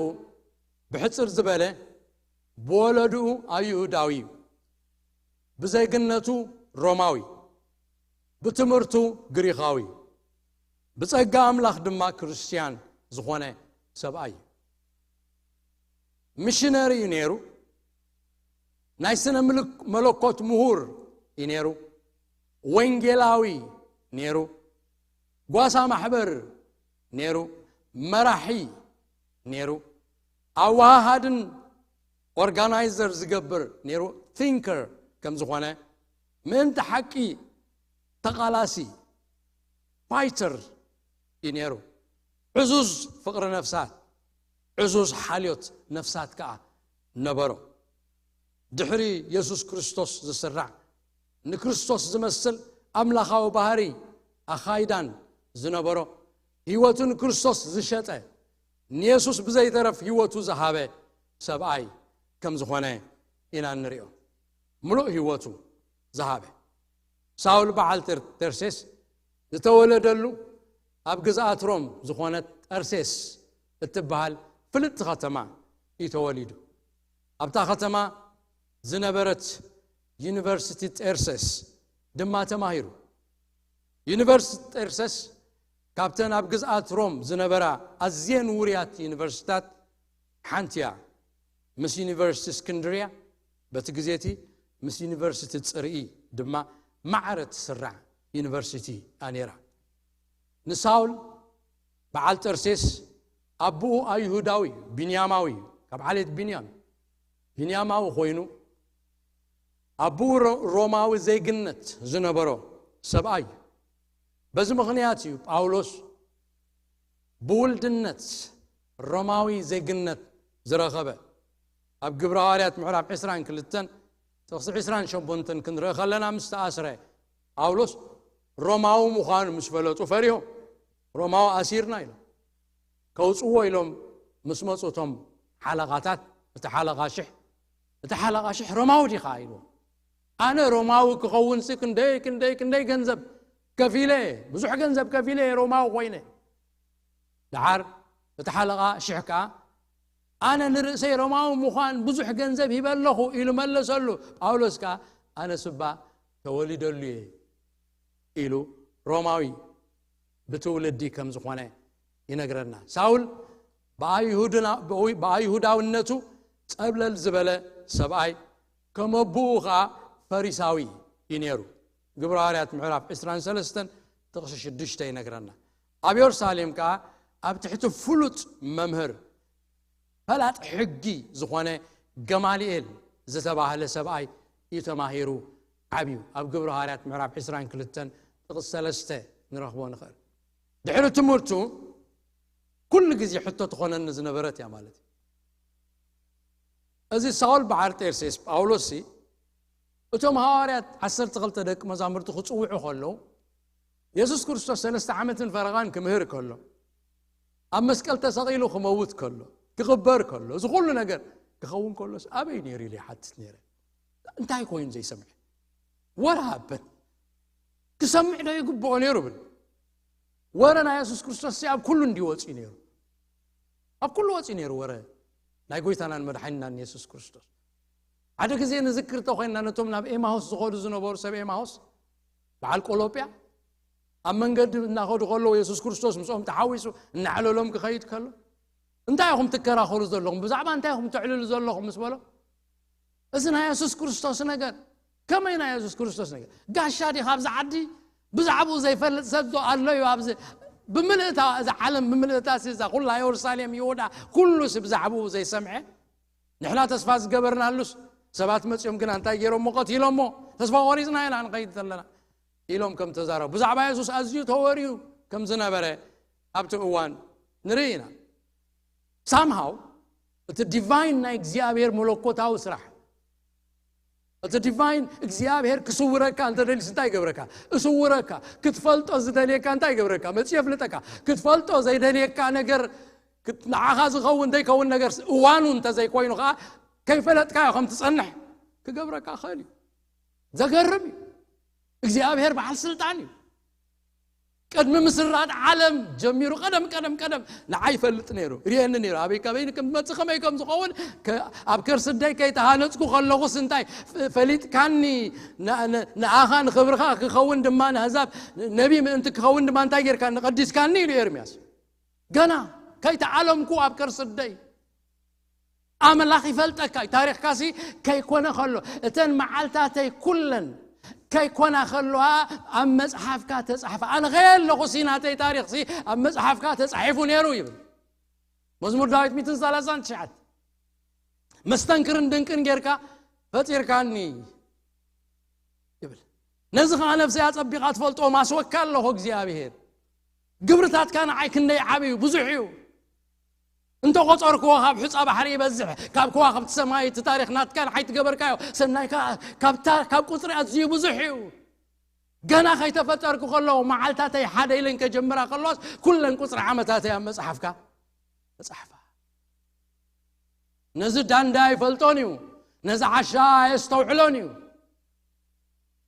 ብሕጽር ዝበለ፣ ብወለድኡ ኣይሁዳዊ እዩ፣ ብዜግነቱ ሮማዊ፣ ብትምህርቱ ግሪኻዊ፣ ብጸጋ ኣምላኽ ድማ ክርስትያን ዝኾነ ሰብኣይ እዩ። ሚሽነሪ እዩ ነይሩ። ናይ ስነ ምልክ-፣ መለኮት ምሁር እዩ ነይሩ። ወንጌላዊ ነይሩ። ጓሳ ማሕበር ነይሩ። መራሒ ነይሩ። ኣወሃሃድን ኦርጋናይዘር ዝገብር ነይሩ። ቲንከር ከም ዝኾነ፣ ምእንቲ ሓቂ ተቓላሲ፣ ፋይተር እዩ ነይሩ። ዕዙዝ ፍቕሪ ነፍሳት፣ ዕዙዝ ሓልዮት ነፍሳት ከኣ ነበሮ። ድሕሪ የሱስ ክርስቶስ ዝስራዕ፣ ንክርስቶስ ዝመስል ኣምላኻዊ ባህሪ ኣኻይዳን ዝነበሮ፣ ህይወቱ ንክርስቶስ ዝሸጠ፣ ንየሱስ ብዘይተረፍ ህይወቱ ዝሃበ ሰብኣይ ከም ዝኾነ ኢና እንሪኦ። ምሉእ ህይወቱ ዝሃበ። ሳውል በዓል ተር-፣ ተርሴስ ዝተወለደሉ፣ ኣብ ግዝኣት ሮም ዝኾነት ጠርሴስ እትበሃል ፍልጥቲ ከተማ እዩ ተወሊዱ። ኣብታ ከተማ ዝነበረት ዩኒቨርሲቲ ጤርሴስ ድማ ተማሂሩ። ዩኒቨርሲቲ ጤርሴስ ካብተን ኣብ ግዝኣት ሮም ዝነበራ ኣዝየን ውሩያት ዩኒቨርሲታት ሓንቲ እያ። ምስ ዩኒቨርሲቲ እስክንድርያ፣ በቲ ግዜ እቲ ምስ ዩኒቨርሲቲ ጽርኢ ድማ ማዕረ ትስራዕ ዩኒቨርሲቲ እያ ነይራ። ንሳውል በዓል ጠርሴስ ኣቦኡ ኣይሁዳዊ እዩ፣ ቢንያማዊ እዩ፣ ካብ ዓሌት ቢንያም፣ ቢንያማዊ ኮይኑ፣ ኣቦኡ ሮ-፣ ሮማዊ ዜግነት ዝነበሮ ሰብኣይ እዩ። በዚ ምኽንያት እዩ ጳውሎስ ብውልድነት ሮማዊ ዜግነት ዝረኸበ። ኣብ ግብረ ሃዋርያት ምዕራፍ ዕስራን ክልተን ጥቕሲ ዕስራን ሸሞንተን ክንርኢ ከለና፣ ምስ ተኣስረ ጳውሎስ ሮማዊ ምዃኑ ምስ ፈለጡ ፈሪሆም፣ "ሮማዊ ኣሲርና" ኢሎም። ከውጽዎ ኢሎም ምስ መጹ እቶም ሓለቓታት፣ እቲ ሓለቓ ሽሕ፣ እቲ ሓለቓ ሽሕ ሮማዊ ዲኻ ኢልዎ። ኣነ ሮማዊ ክኸውንሲ ክንደይ፣ ክንደይ፣ ክንደይ ገንዘብ ከፊለ፣ ብዙሕ ገንዘብ ከፊለ ሮማዊ ኮይነ። ደሓር እቲ ሓለቓ ሽሕ ከኣ፣ ኣነ ንርእሰይ ሮማዊ ምዃን ብዙሕ ገንዘብ ሂበ ኣለኹ ኢሉ መለሰሉ። ጳውሎስ ከኣ፣ ኣነ ስባ ተወሊደሉ እየ ኢሉ ሮማዊ ብትውልዲ ከም ዝኾነ ይነግረና። ሳውል ብኣይሁድና-፣ ብኣይ-፣ ብኣይሁዳውነቱ ጸብለል ዝበለ ሰብኣይ፣ ከም ኣቦኡ ኸኣ ፈሪሳዊ እዩ ነይሩ። ግብረ ሃዋርያት ምዕራፍ ዕስራን ሰለስተን ጥቕሲ ሽዱሽተ ይነግረና። ኣብ የሩሳሌም ከኣ ኣብ ትሕቲ ፍሉጥ መምህር፣ ፈላጥ ሕጊ ዝኾነ ገማልኤል ዝተባህለ ሰብኣይ እዩ ተማሂሩ ዓብዩ። ኣብ ግብረ ሃዋርያት ምዕራፍ ዕስራን ክልተን ጥቕሲ ሰለስተ ንረኽቦ ንኽእል። ድሕሪ ትምህርቱ ኩሉ ግዜ ሕቶ ትኾነኒ ዝነበረት እያ ማለት እዩ። እዚ ሳውል በዓል ጤርሴስ ጳውሎስ ሲ፣ እቶም ሃዋርያት ዓሰርተ ክልተ ደቂ መዛሙርቲ ክጽውዑ ከለዉ፣ የሱስ ክርስቶስ ሰለስተ ዓመትን ፈረቓን ክምህር ከሎ፣ ኣብ መስቀል ተሰቒሉ ክመውት ከሎ፣ ክቕበር ከሎ፣ እዚ ኩሉ ነገር ክኸውን ከሎስ ኣበይ ነይሩ ኢለ ይሓትት ነይረ። እንታይ ኮይኑ ዘይሰምዐ? What happened? ክሰምዕ ዶ ይግብኦ ነይሩ ብል። ወረ ናይ የሱስ ክርስቶስ ሲ ኣብ ኩሉ እንዲ ወፂኡ ነይሩ። ኣብ ኩሉ ወፂኡ ነይሩ ወረ ናይ ጎይታናን መድሓኒናን የሱስ ክርስቶስ። ሓደ ግዜ ንዝክር እንተኾይንና፣ ነቶም ናብ ኤማሁስ ዝኸዱ ዝነበሩ ሰብ ኤማሁስ፣ በዓል ቆሎጵያ፣ ኣብ መንገዲ እናኸዱ ከለዉ የሱስ ክርስቶስ ምስኦም ተሓዊሱ እናዕለሎም ክኸይድ ከሎ፣ "እንታይ ኢኹም ትከራኸሩ ዘለኹም? ብዛዕባ እንታይ ኢኹም ተዕልሉ ዘለኹም?" ምስ በሎ፣ "እዚ ናይ የሱስ ክርስቶስ ነገር ከመይ ናይ የሱስ ክርስቶስ ነገር? ጋሻ ዲኻ ኣብዚ ዓዲ? ብዛዕባኡ ዘይፈልጥ ሰብ ዶ ኣሎ እዩ ኣብዚ? ብምልእታ እዛ ዓለም ብምልእታ ሲ እዛ ኩላ የሩሳሌም፣ ይሁዳ፣ ኩሉ ሲ ብዛዕባኡ ዘይሰምዐ? ንሕና ተስፋ ዝገበርናሉስ ሰባት መጺኦም ግና እንታይ ገይሮሞ? ቀቲሎሞ። ተስፋ ቆሪጽና ኢና ንኸይድ ዘለና" ኢሎም ከም ተዛረቡ፣ ብዛዕባ የሱስ ኣዝዩ ተወርዩ ከም ዝነበረ ኣብቲ እዋን ንርኢ ኢና። Somehow እቲ ዲቫይን ናይ እግዚኣብሔር መለኮታዊ ስራሕ፣ እቲ ዲቫይን እግዚኣብሔር ክስውረካ እንተደልዩስ እንታይ ይገብረካ? እስውረካ። ክትፈልጦ ዝደልየካ እንታይ ይገብረካ? መጽኡ የፍልጠካ። ክትፈልጦ ዘይደልየካ ነገር፣ ክት-፣ ንዓኻ ዝኸውን ዘይከውን ነገር እዋኑ እንተዘይኮይኑ ኸዓ፣ ከይፈለጥካዮ ከም ትጸንሕ ክገብረካ ይኽእል እዩ። ዘገርም እዩ። እግዚኣብሔር በዓል ስልጣን እዩ። ቅድሚ ምስራድ ዓለም ጀሚሩ ቀደም፣ ቀደም፣ ቀደም ንዓይ ይፈልጥ ነይሩ፣ ርእየኒ ነይሩ። ኣበይ ካበይ ከም ዝመጽእ፣ ከመይ ከም ዝኸውን፣ ከ-፣ ኣብ ከርሲ ኣደይ ከይተሃነጽኩ ከለኹስ እንታይ ፈ-፣ ፈሊጥካኒ፣ ን-፣ ን-፣ ንኣኻ ንኽብርኻ ክኸውን ድማ ንኣህዛብ ነቢ ምእንቲ ክኸውን ድማ እንታይ ጌርካኒ? ቀዲስካኒ ኢሉ ኤርምያስ። ገና ከይተዓለምኩ ኣብ ከርሲ ኣደይ ኣምላኽ ይፈልጠካ እዩ። ታሪኽካሲ ከይኮነ ከሎ፣ እተን መዓልታተይ ኩለን ከይኮና ከለዋ ኣብ መጽሓፍካ ተጻሕፋ። ኣነ ከየለኹሲ ናተይ ታሪኽሲ ኣብ መጽሓፍካ ተጻሒፉ ነይሩ ይብል መዝሙር ዳዊት ሚእትን ሰላሳን ትሽዓተ። መስተንክርን ድንቅን ጌርካ ፈጢርካኒ ይብል። ነዚ ኸዓ ነፍሰይ ኣጸቢቓ ትፈልጦ ማስወካ ኣለኹ እግዚኣብሔር። ግብርታትካ ንዓይ ክንደይ ዓቢ እዩ፣ ብዙሕ እዩ። እንተ ቆጸርክዎ ካብ ሑጻ ባሕሪ ይበዝሕ፣ ካብ ከዋኽብቲ ሰማይ እቲ ታሪኽ ናትካ ንዓይ ትገበርካዮ ሰናይካ ካብ ታ-፣ ካብ ቁጽሪ ኣዝዩ ብዙሕ እዩ። ገና ከይተፈጠርኩ ከለኹ መዓልታተይ ሓደ ኢለን ከጀምራ ከለዋስ ኩለን ቁጽሪ ዓመታተይ ኣብ መጽሓፍካ ተጻሕፋ። ነዚ ዳንዳ ኣይፈልጦን እዩ፣ ነዚ ዓሻ ኣየስተውዕሎን እዩ።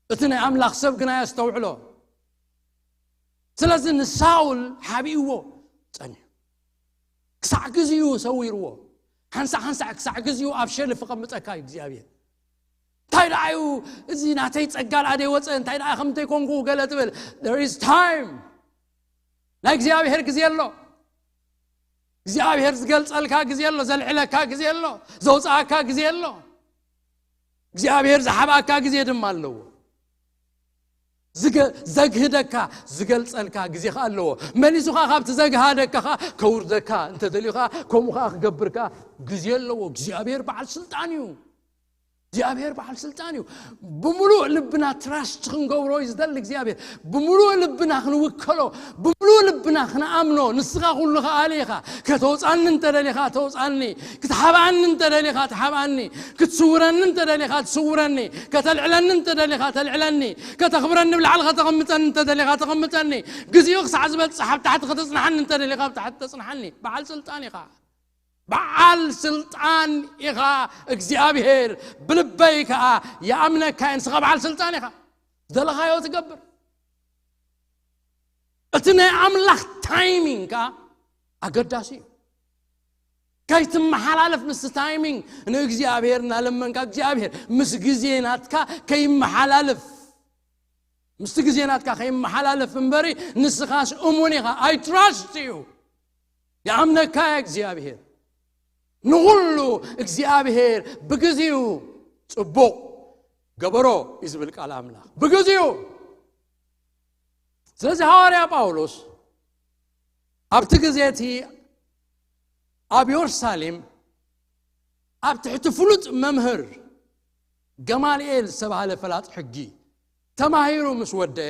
እቲ ናይ ኣምላኽ ሰብ ግና የስተውዕሎ። ስለዚ ንሳውል ሓቢእዎ ጸኒሑ። ክሳዕ ግዜኡ ሰዊርዎ። ሓንሳእ ሓንሳእ ክሳዕ ግዜኡ ኣብ ሸልፍ ከምጸካ እዩ እግዚኣብሔር። እንታይ ደኣ እዩ እዚ ናተይ ጸጋ ደኣ ደይወጸ፣ እንታይ ደኣ ከምንተይ ኮንኩ ገለ ትብል። There is time። ናይ እግዚኣብሔር ግዜ ኣሎ። እግዚኣብሔር ዝገልጸልካ ግዜ ኣሎ፣ ዘልዕለካ ግዜ ኣሎ፣ ዘውጽኣካ ግዜ ኣሎ። እግዚኣብሔር ዝሓብኣካ ግዜ ድማ ኣለዎ። ዝገ-፣ ዘግህደካ፣ ዝገልጸልካ ግዜ ኸኣ ኣለዎ። መሊሱ ኸኣ ካብቲ ዘግሃደካ ኸኣ ከውርደካ እንተ ደልዩ ኸኣ ከምኡ ኸኣ ክገብር ከኣ ግዜ ኣለዎ። እግዚኣብሔር በዓል ስልጣን እዩ። እግዚኣብሔር በዓል ስልጣን እዩ። ብምሉእ ልብና ትራስት ክንገብሮ እዩ ዝደሊ እግዚኣብሔር። ብምሉእ ልብና ክንውከሎ፣ ብምሉእ ልብና ክንኣምኖ። ንስኻ ኩሉ ኸኣሊ ኢኻ። ከተውጻኒ እንተ ደሊኻ ተውጻኒ፣ ክትሓብኣኒ እንተ ደሊኻ ትሓብኣኒ፣ ክትስውረኒ እንተ ደሊኻ ትስውረኒ፣ ከተልዕለኒ እንተ ደሊኻ ተልዕለኒ፣ ከተኽብረኒ ብላዕሊ ከተቐምጠኒ እንተ ደሊኻ ተቐምጠኒ፣ ግዜኡ ክሳዕ ዝበጽሕ ኣብ ታሕቲ ከተጽንሓኒ እንተ ደሊኻ ኣብ ታሕቲ ተጽንሓኒ። በዓል ስልጣን ኢኻ። በዓል ስልጣን ኢኻ እግዚኣብሔር፣ ብልበይ ከኣ ይኣምነካ እየ። ንስኻ በዓል ስልጣን ኢኻ፣ ዝደለኻዮ ትገብር። እቲ ናይ ኣምላኽ ታይሚንግ ከኣ ኣገዳሲ እዩ። ከይትመሓላለፍ ምስቲ ታይሚንግ ንእግዚኣብሔር እናለመንካ፣ እግዚኣብሔር ምስ ግዜ ናትካ ከይመሓላለፍ፣ ምስቲ ግዜ ናትካ ከይመሓላለፍ እምበሪ፣ ንስኻስ እሙን ኢኻ። I trust you። ይኣምነካ እየ እግዚኣብሔር። ንኹሉ እግዚኣብሔር ብግዜኡ ጽቡቕ ገበሮ እዩ ዝብል ቃል ኣምላኽ። ብግዜኡ። ስለዚ ሃዋርያ ጳውሎስ ኣብቲ ግዜ እቲ ኣብ የሩሳሌም ኣብ ትሕቲ ፍሉጥ መምህር ገማልኤል ዝተባህለ ፈላጥ ሕጊ ተማሂሩ ምስ ወደአ፣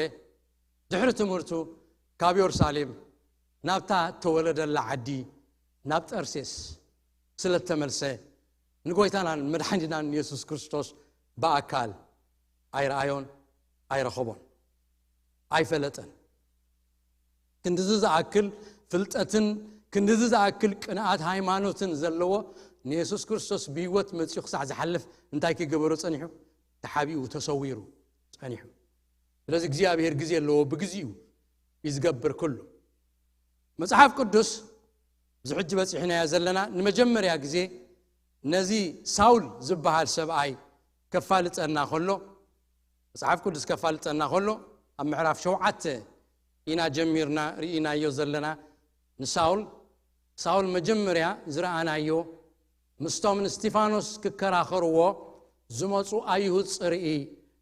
ድሕሪ ትምህርቱ ካብ የሩሳሌም ናብታ እተወለደላ ዓዲ ናብ ጠርሴስ ስለ እተመልሰ፣ ንጎይታናን መድሓኒትናን የሱስ ክርስቶስ ብኣካል ኣይረኣዮን ኣይረኸቦን ኣይፈለጠን። ክንድዚ ዝኣክል ፍልጠትን ክንድዚ ዝኣክል ቅንኣት ሃይማኖትን ዘለዎ ንየሱስ ክርስቶስ ብህይወት መጺኡ ክሳዕ ዝሓልፍ እንታይ ክገበሮ ጸኒሑ? ተሓቢኡ፣ ተሰዊሩ ጸኒሑ። ስለዚ እግዚኣብሔር ግዜ ኣለዎ፣ ብግዚኡ እዩ ዝገብር ኩሉ። መጽሓፍ ቅዱስ እዚ ሕጂ በጺሕናዮ ዘለና ንመጀመርያ ግዜ ነዚ ሳውል ዝበሃል ሰብኣይ ከፋልጠና ከሎ፣ መጽሓፍ ቅዱስ ከፋልጠና ከሎ፣ ኣብ ምዕራፍ ሸውዓተ ኢና ጀሚርና ርኢናዮ ዘለና። ንሳውል፣ ሳውል መጀመርያ ዝረኣናዮ ምስቶም ንስቲፋኖስ ክከራኸርዎ ዝመጹ ኣይሁድ ጽርኢ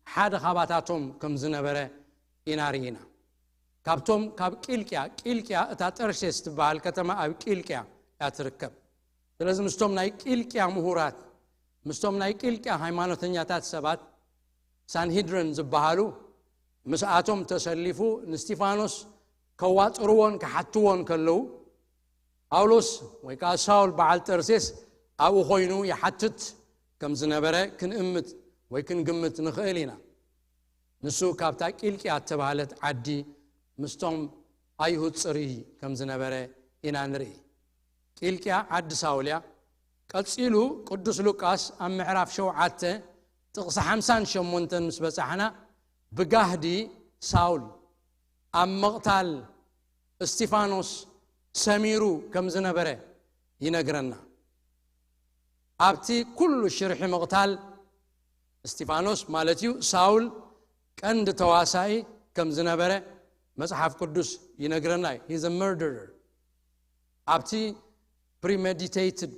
ሓደ ካባታቶም ከም ዝነበረ ኢና ርኢና። ካብቶም ካብ ቂልቅያ፣ ቂልቅያ እታ ጠርሴስ ትበሃል ከተማ ኣብ ቂልቅያ እያ ትርከብ። ስለዚ ምስቶም ናይ ቂልቅያ ምሁራት፣ ምስቶም ናይ ቂልቅያ ሃይማኖተኛታት ሰባት፣ ሳንሂድረን ዝበሃሉ፣ ምስኣቶም ተሰሊፉ ንስቲፋኖስ ከዋጥርዎን ክሓትዎን ከለዉ፣ ጳውሎስ ወይ ከኣ ሳውል በዓል ጠርሴስ ኣብኡ ኮይኑ ይሓትት ከም ዝነበረ ክንእምት ወይ ክንግምት ንኽእል ኢና። ንሱ ካብታ ቂልቅያ እተባህለት ዓዲ ምስቶም ኣይሁድ ጽርይ ከም ዝነበረ ኢና ንርኢ። ቂልቅያ ዓዲ ሳውል እያ። ቀጺሉ ቅዱስ ሉቃስ ኣብ ምዕራፍ ሸውዓተ ጥቕሲ ሓምሳን ሸሞንተን ምስ በጻሕና፣ ብጋህዲ ሳውል ኣብ ምቕታል እስቲፋኖስ ሰሚሩ ከም ዝነበረ ይነግረና። ኣብቲ ኩሉ ሽርሒ ምቕታል እስቲፋኖስ ማለት እዩ፣ ሳውል ቀንዲ ተዋሳኢ ከም ዝነበረ መጽሓፍ ቅዱስ ይነግረና እዩ። He's a murderer። ኣብቲ premeditated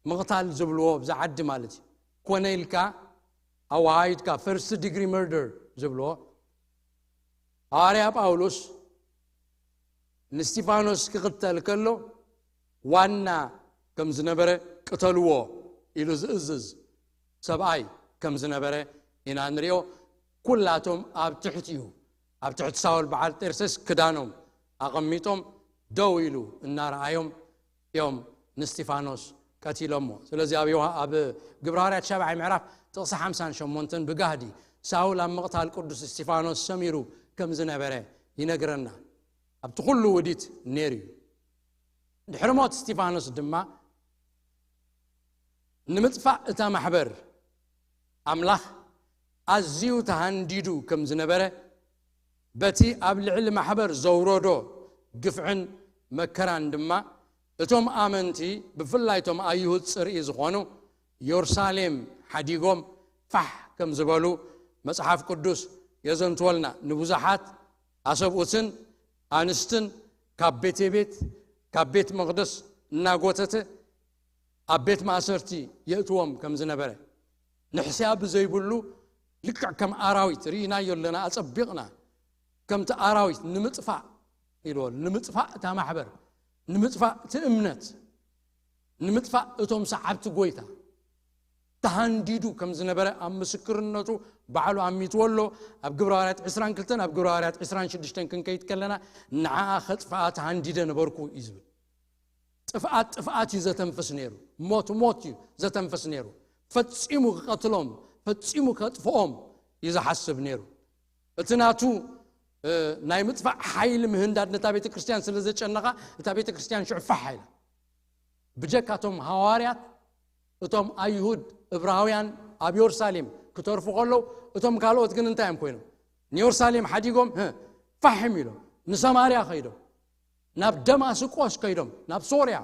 ምቕታል ዝብልዎ ብዛ ዓዲ ማለት እዩ፣ ኮነ ኢልካ ኣወሃሂድካ፣ ፈርስት ዲግሪ መርደር ዝብልዎ፣ ሃዋርያ ጳውሎስ ንስቲፋኖስ ክቕተል ከሎ ዋና ከም ዝነበረ፣ ቅተልዎ ኢሉ ዝእዝዝ ሰብኣይ ከም ዝነበረ ኢና ንሪኦ። ኩላቶም ኣብ ትሕቲኡ፣ ኣብ ትሕቲ ሳውል በዓል ጤርሴስ ክዳኖም ኣቐሚጦም ደው ኢሉ እናረኣዮም እዮም ንስቲፋኖስ ቀቲሎሞ። ስለዚ ኣብ ዮሃ-፣ ኣብ ግብረ ሃዋርያት ሻብዓይ ምዕራፍ ጥቕሲ ሓምሳን ሸሞንተን ብጋህዲ ሳውል ኣብ ምቕታል ቅዱስ እስቲፋኖስ ሰሚሩ ከም ዝነበረ ይነግረና። ኣብቲ ኩሉ ውዲት ነይሩ እዩ። ድሕሪ ሞት እስቲፋኖስ ድማ ንምጥፋእ እታ ማሕበር ኣምላኽ ኣዝዩ ተሃንዲዱ ከም ዝነበረ፣ በቲ ኣብ ልዕሊ ማሕበር ዘውረዶ ግፍዕን መከራን ድማ እቶም ኣመንቲ፣ ብፍላይ እቶም ኣይሁድ ጽርኢ ዝኾኑ፣ የሩሳሌም ሓዲጎም ፋሕ ከም ዝበሉ መጽሓፍ ቅዱስ የዘንትወልና። ንብዙሓት ኣሰብኡትን ኣንስትን ካብ ቤተ ቤት፣ ካብ ቤት መቕደስ እናጎተተ ኣብ ቤት ማእሰርቲ የእትዎም ከም ዝነበረ፣ ንሕስያ ብዘይብሉ ልክዕ ከም ኣራዊት ርኢናዮ ኣለና፣ ኣጸቢቕና። ከምቲ ኣራዊት ንምጥፋእ ኢልዎ፣ ንምጥፋእ እታ ማሕበር፣ ንምጥፋእ እቲ እምነት፣ ንምጥፋእ እቶም ሰዓብቲ ጎይታ ተሃንዲዱ ከም ዝነበረ ኣብ ምስክርነቱ ባዕሉ ኣሚትዎ ኣሎ። ኣብ ግብረ ሃዋርያት ዕስራን ክልተን፣ ኣብ ግብረ ሃዋርያት ዕስራን ሽዱሽተን ክንከይድ ከለና፣ ንዓኣ ከጥፍኣ ተሃንዲደ ነበርኩ እዩ ዝብል። ጥፍኣት ጥፍኣት እዩ ዘተንፍስ ነይሩ። ሞት ሞት እዩ ዘተንፍስ ነይሩ። ፈጺሙ ክቐትሎም፣ ፈጺሙ ከጥፍኦም እዩ ዝሓስብ ነይሩ። እቲ ናቱ፣ እ፣ ናይ ምጥፋእ ሓይሊ ምህንዳድ ነታ ቤተ ክርስቲያን ስለ ዘጨነቓ፣ እታ ቤተ ክርስቲያን ሽዑ ፋሕ ኢላ። ብጀካቶም ሃዋርያት እቶም ኣይሁድ እብራውያን ኣብ የሩሳሌም ክተርፉ ከለዉ፣ እቶም ካልኦት ግን እንታይ እዮም ኮይኖም? ንየሩሳሌም ሓዲጎም፣ ህ፣ ፋሕም ኢሎም ንሰማርያ ከይዶም፣ ናብ ደማስቆስ ከይዶም፣ ናብ ሶርያ፣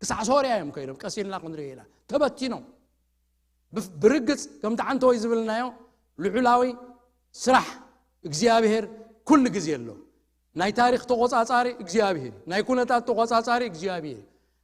ክሳዕ ሶርያ እዮም ከይዶም። ቀስ ኢልና ክንሪኦ ኢና። ተበቲኖም። ብፍ-፣ ብርግጽ ከምቲ ዓንተወይ ዝብልናዮ፣ ልዑላዊ ስራሕ እግዚኣብሔር ኩሉ ግዜ ኣሎ። ናይ ታሪኽ ተቖጻጻሪ እግዚኣብሔር፣ ናይ ኩነታት ተቖጻጻሪ እግዚኣብሔር።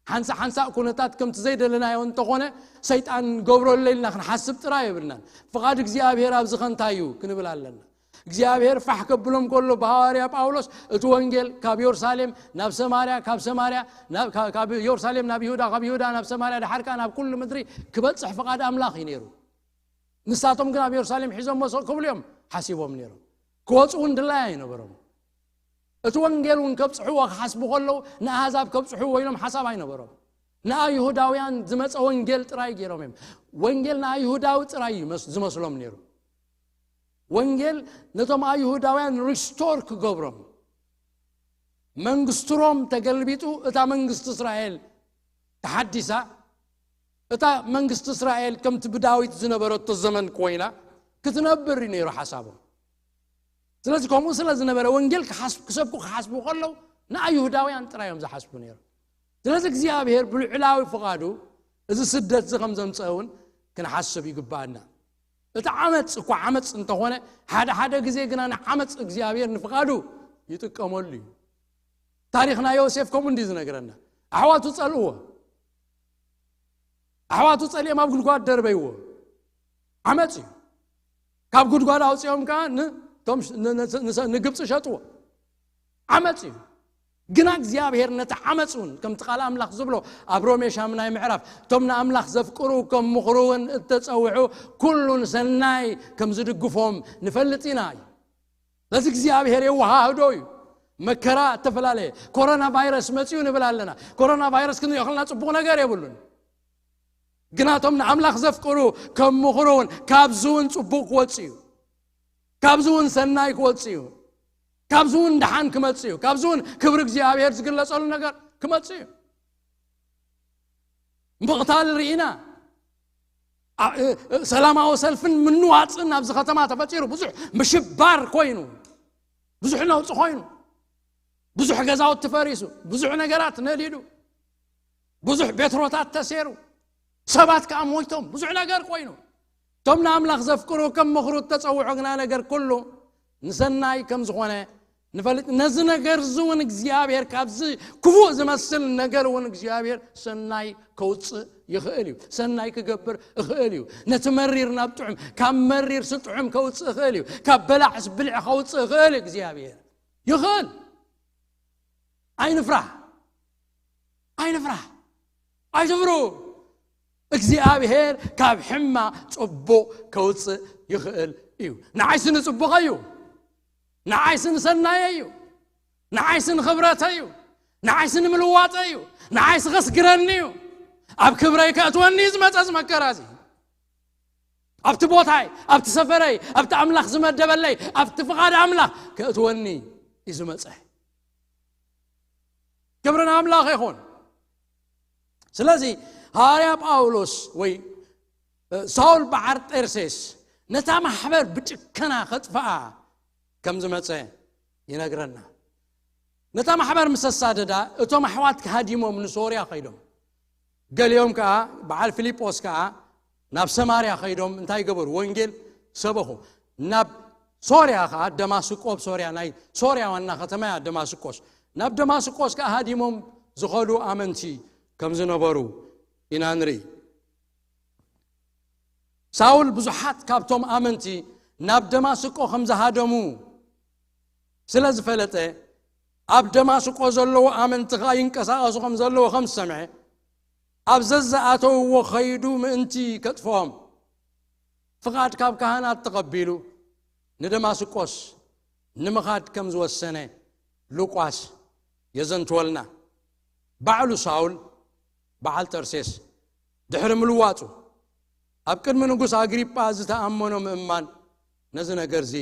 ሓንሳእ ሓንሳእ ኩነታት ከምቲ ዘይደለናዮ እንተኾነ፣ ሰይጣን ገብረሎ ኢልና ክንሓስብ ጥራይ የብልናን። ፍቓድ እግዚኣብሔር ኣብዚ ኸ እንታይ እዩ ክንብል ኣለና። እግዚኣብሔር ፋሕ ከብሎም ከሎ ብሃዋርያ ጳውሎስ እቲ ወንጌል ካብ የሩሳሌም ናብ ሰማርያ፣ ካብ ሰማርያ ናብ፣ ካብ፣ ካብ የሩሳሌም ናብ ይሁዳ፣ ካብ ይሁዳ ናብ ሰማርያ፣ ደሓር ከኣ ናብ ኩሉ ምድሪ ክበጽሕ ፍቓድ ኣምላኽ እዩ ነይሩ። ንሳቶም ግን ኣብ የሩሳሌም ሒዞሞ ስቕ ክብሉ እዮም ሓሲቦም ነይሮም። ክወጹ እውን ድላይ ኣይነበሮም። እቲ ወንጌል እውን ከብጽሕዎ ክሓስቡ ከለዉ ንኣህዛብ ከብጽሕዎ ኢሎም ሓሳብ ኣይነበሮም። ንኣይሁዳውያን ዝመጸ ወንጌል ጥራይ ገይሮም እዮም። ወንጌል ንኣይሁዳዊ ጥራይ እዩ መስ-፣ ዝመስሎም ነይሩ። ወንጌል ነቶም ኣይሁዳውያን ሪስቶር ክገብሮም፣ መንግስቲ ሮም ተገልቢጡ፣ እታ መንግስቲ እስራኤል ተሓዲሳ፣ እታ መንግስቲ እስራኤል ከምቲ ብዳዊት ዝነበረቶ ዘመን ኮይና ክትነብር እዩ ነይሩ ሓሳቦም። ስለዚ ከምኡ ስለ ዝነበረ ወንጌል ክሓስ-፣ ክሰብኩ ክሓስቡ ከለዉ ንኣይሁዳውያን ጥራይ እዮም ዝሓስቡ ነይሮም። ስለዚ እግዚኣብሔር ብልዑላዊ ፍቓዱ እዚ ስደት እዚ ከም ዘምፀ እውን ክንሓስብ ይግባኣና። እቲ ዓመፅ እኳ ዓመፅ እንተኾነ፣ ሓደ ሓደ ግዜ ግና ንዓመፅ እግዚኣብሔር ንፍቓዱ ይጥቀመሉ እዩ። ታሪኽና ዮሴፍ ከምኡ እንዲ ዝነግረና፣ ኣሕዋቱ ጸልእዎ። ኣሕዋቱ ጸሊኦም ኣብ ጉድጓድ ደርበይዎ። ዓመፅ እዩ። ካብ ጉድጓድ ኣውፅኦም ከዓ ን-፣ ቶም ሽ-፣ ን-፣ ን-፣ ንሰ-፣ ንግብፂ ሸጥዎ። ዓመፅ እዩ። ግና እግዚኣብሔር ነቲ ዓመፅ እውን፣ ከምቲ ቃል ኣምላኽ ዝብሎ ኣብ ሮሜ ሻምናይ ምዕራፍ፣ እቶም ንኣምላኽ ዘፍቅሩ ከም ምኽሩ እውን እተጸውዑ ኩሉ ንሰናይ ከም ዝድግፎም ንፈልጥ ኢና እዩ። በዚ እግዚኣብሔር የወሃህዶ እዩ። መከራ እተፈላለየ፣ ኮሮና ቫይረስ መጺኡ ንብል ኣለና። ኮሮና ቫይረስ ክንሪኦ ከለና ጽቡቕ ነገር የብሉን። ግናቶም ንኣምላኽ ዘፍቅሩ ከም ምኽሩ እውን ካብዚ እውን ጽቡቕ ክወጽእ እዩ። ካብዚ እውን ሰናይ ክወጽእ እዩ። ካብዚ እውን ደሓን ክመጽእ እዩ። ካብዚ እውን ክብሪ እግዚኣብሔር ዝግለጸሉ ነገር ክመጽእ እዩ። ምቕታል ርኢና። ኣ-፣ እ-፣ እ-፣ ሰላማዊ ሰልፍን ምንዋጽን ኣብዚ ከተማ ተፈጢሩ፣ ብዙሕ ምሽባር ኮይኑ፣ ብዙሕ ነውጺ ኮይኑ፣ ብዙሕ ገዛውቲ ፈሪሱ፣ ብዙሕ ነገራት ነዲዱ፣ ብዙሕ ቤትሮታት ተሴሩ፣ ሰባት ከኣ ሞይቶም፣ ብዙሕ ነገር ኮይኑ፣ እቶም ንኣምላኽ ዘፍቅሩ ከም ምኽሩ እተጸውዑ ግና ነገር ኩሉ ንሰናይ ከም ዝኾነ ንፈልጥ። ነዚ ነገር እዚ እውን እግዚኣብሔር፣ ካብዚ ክፉእ ዝመስል ነገር እውን እግዚኣብሔር ሰናይ ከውፅእ ይኽእል እዩ። ሰናይ ክገብር ይኽእል እዩ። ነቲ መሪር ናብ ጥዑም፣ ካብ መሪር ስጥዑም ከውፅእ ይኽእል እዩ። ካብ በላዕስ ብልዕ ከውፅእ ይኽእል እዩ እግዚኣብሔር። ይኽእል። ኣይንፍራህ። ኣይንፍራህ። ኣይትፍሩ። እግዚኣብሔር ካብ ሕማቕ ጽቡቕ ከውጽእ ይኽእል እዩ። ንዓይሲ ንጽቡቐ እዩ። ንዓይሲ ንሰናየ እዩ። ንዓይሲ ንኽብረተ እዩ። ንዓይሲ ንምልዋጠ እዩ። ንዓይሲ ከስግረኒ እዩ። ኣብ ክብረይ ከእትወኒ እዩ ዝመጸ እዚ መከራ እዚ። ኣብቲ ቦታይ፣ ኣብቲ ሰፈረይ፣ ኣብቲ ኣምላኽ ዝመደበለይ፣ ኣብቲ ፍቓድ ኣምላኽ ከእትወኒ እዩ ዝመጸ። ክብሪ ንኣምላኽ ይኹን። ስለዚ ሃዋርያ ጳውሎስ ወይ፣ እ፣ ሳውል በዓል ጤርሴስ ነታ ማሕበር ብጭከና ከጥፍኣ ከም ዝመጸ ይነግረና። ነታ ማሕበር ምስ ኣሳደዳ፣ እቶም ኣሕዋት ሃዲሞም ንሶርያ ከይዶም። ገሊኦም ከኣ፣ በዓል ፊልጶስ ከኣ ናብ ሰማርያ ከይዶም እንታይ ገበሩ? ወንጌል ሰበኹ። ናብ ሶርያ ከኣ፣ ደማስቆ፣ ኣብ ሶርያ፣ ናይ ሶርያ ዋና ከተማ እያ ደማስቆስ። ናብ ደማስቆስ ከኣ ሃዲሞም ዝኸዱ ኣመንቲ ከም ዝነበሩ ኢና ንርኢ። ሳውል ብዙሓት ካብቶም ኣመንቲ ናብ ደማስቆ ከም ዝሃደሙ ስለ ዝፈለጠ፣ ኣብ ደማስቆ ዘለዉ ኣመንቲ ኸኣ ይንቀሳቐሱ ከም ዘለዉ ከም ዝሰምዐ፣ ኣብ ዘዝኣተውዎ ኸይዱ ምእንቲ ከጥፍኦም፣ ፍቓድ ካብ ካህናት ተቐቢሉ፣ ንደማስቆስ ንምኻድ ከም ዝወሰነ ሉቃስ የዘንትወልና። ባዕሉ ሳውል፣ በዓል ጠርሴስ፣ ድሕሪ ምልዋጡ፣ ኣብ ቅድሚ ንጉስ ኣግሪጳ ዝተኣመኖ ምእማን ነዚ ነገር እዚ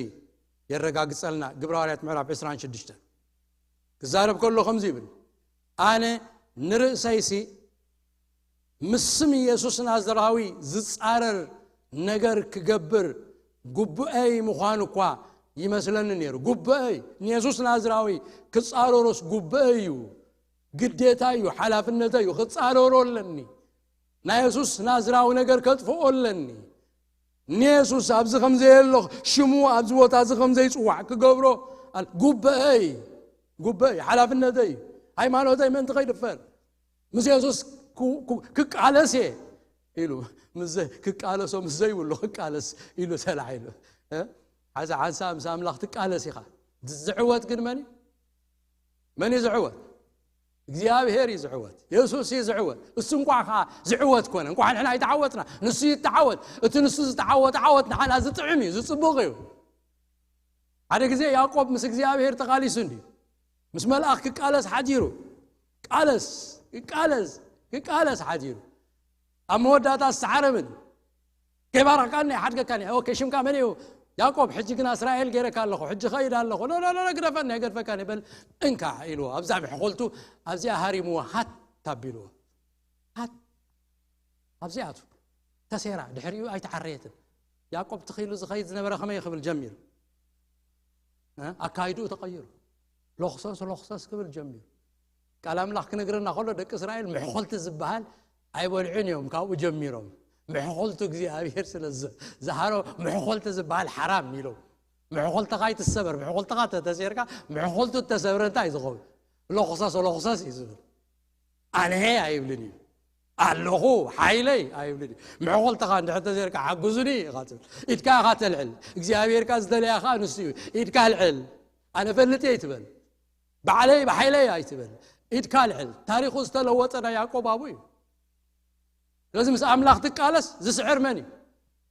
የረጋግጸልና። ግብረ ሃዋርያት ምዕራፍ ዕስራን ሽዱሽተን ክዛረብ ከሎ ከምዚ ይብል፣ ኣነ ንርእሰይሲ ምስ ስም ኢየሱስ ናዝራዊ ዝጻረር ነገር ክገብር ጉቡአይ ምዃኑ እኳ ይመስለኒ ነይሩ። ጉቡአይ ንየሱስ ናዝራዊ ክጻረሮስ ጉቡአይ እዩ፣ ግዴታ እዩ፣ ሓላፍነተይ እዩ። ክጻረሮ ኣለኒ። ናይ የሱስ ናዝራዊ ነገር ከጥፍኦ ኣለኒ። ንየሱስ ኣብዚ ከም ዘየሎ፣ ሽሙ ኣብዚ ቦታ እዚ ከም ዘይጽዋዕ ክገብሮ ኣል-፣ ጉበአይ፣ ጉበአይ፣ ሓላፍነተይ፣ ሃይማኖተይ ምእንቲ ከይድፈር፣ ምስ የሱስ ክው-፣ ክው-፣ ክቃለስ እየ ኢሉ፣ ምስ ዘይ-፣ ክቃለሶ ምስ ዘይብሉ ክቃለስ ኢሉ ተላዒሉ። እ? ሓንሳ ሓንሳ ምስ ኣምላኽ ትቃለስ ኢኻ። ዝዕወት ግን መን እዩ? መን እዩ ዝዕወት? እግዚኣብሔር እዩ ዝዕወት። የሱስ እዩ ዝዕወት። እሱ እንኳ ኸዓ ዝዕወት ኮነ። እንኳ ንሕና ኣይተዓወትና፣ ንሱ እዩ እተዓወት። እቲ ንሱ ዝተዓወተ ዓወት ንሓና ዝጥዕም እዩ፣ ዝጽቡቕ እዩ። ሓደ ግዜ ያዕቆብ ምስ እግዚኣብሔር ተቓሊሱ እንድዩ። ምስ መልኣኽ ክቃለስ ሓዲሩ። ቃለስ፣ ክቃለስ፣ ክቃለስ ሓዲሩ። ኣብ መወዳእታ ዝተሓረመ እንድዩ። ከይባረኽካኒ ኣይሓድገካን እየ። ኦኬ፣ ሽምካ መን እዩ? ያዕቆብ። ሕጂ ግና እስራኤል ገይረካ ኣለኹ። ሕጂ ኸይድ ኣለኹ። ሎ፣ ሎ፣ ሎ፣ ሎ፣ ግደፈኒ፣ ኣይገድፈካን እየ። በል፣ እንካ ኢልዎ። ኣብዛ ምሕኾልቱ፣ ኣብዚኣ ሃሪምዎ፣ ሃት ኣቢልዎ። ሃት። ኣብዚኣ ኣቱ። ተሴራ፣ ድሕሪኡ ኣይተዓረየትን። ያዕቆብ ትኽ ኢሉ ዝኸይድ ዝነበረ ከመይ ክብል ጀሚሩ? እ? ኣካይድኡ ተቐይሩ። ሎኽሰስ፣ ሎኽሰስ ክብል ጀሚሩ። ቃል ኣምላኽ ክነግረና ከሎ፣ ደቂ እስራኤል ምሕኾልቲ ዝበሃል ኣይበልዑን እዮም፣ ካብኡ ጀሚሮም። ምሕኾልቱ እግዚኣብሔር ስለ ዝ-፣ ዝሃሮ፣ ምሕኾልቲ ዝበሃል ሓራም ኢሎም። ምሕኾልትኻ ኣይትሰበር፣ ምሕኾልትኻ ተተሴርካ፣ ምሕኾልቱ እተሰብረ እንታይ እዩ ዝኸውን? ሎኽሰስ፣ ሎኽሰስ እዩ ዝብል። ኣነሄ ኣይብልን እዩ። ኣለኹ፣ ሓይለይ ኣይብልን እዩ። ምሕኾልትኻ እንድሕር ተዘይርካ ሓግዙኒ ኢኻ ትብል። ኢድካ ኢኻ ተልዕል። እግዚኣብሔር ከኣ ዝደለያ ከኣ ንሱ እዩ። ኢድካ ኣልዕል። ኣነ ፈልጥ እየ ኣይትበል። ባዕለይ ብሓይለይ ኣይትበል። ኢድካ ኣልዕል። ታሪኹ ዝተለወጠ ናይ ያዕቆብ ኣቡ እዩ። ስለዚ ምስ ኣምላኽ ትቃለስ ዝስዕር መን እዩ?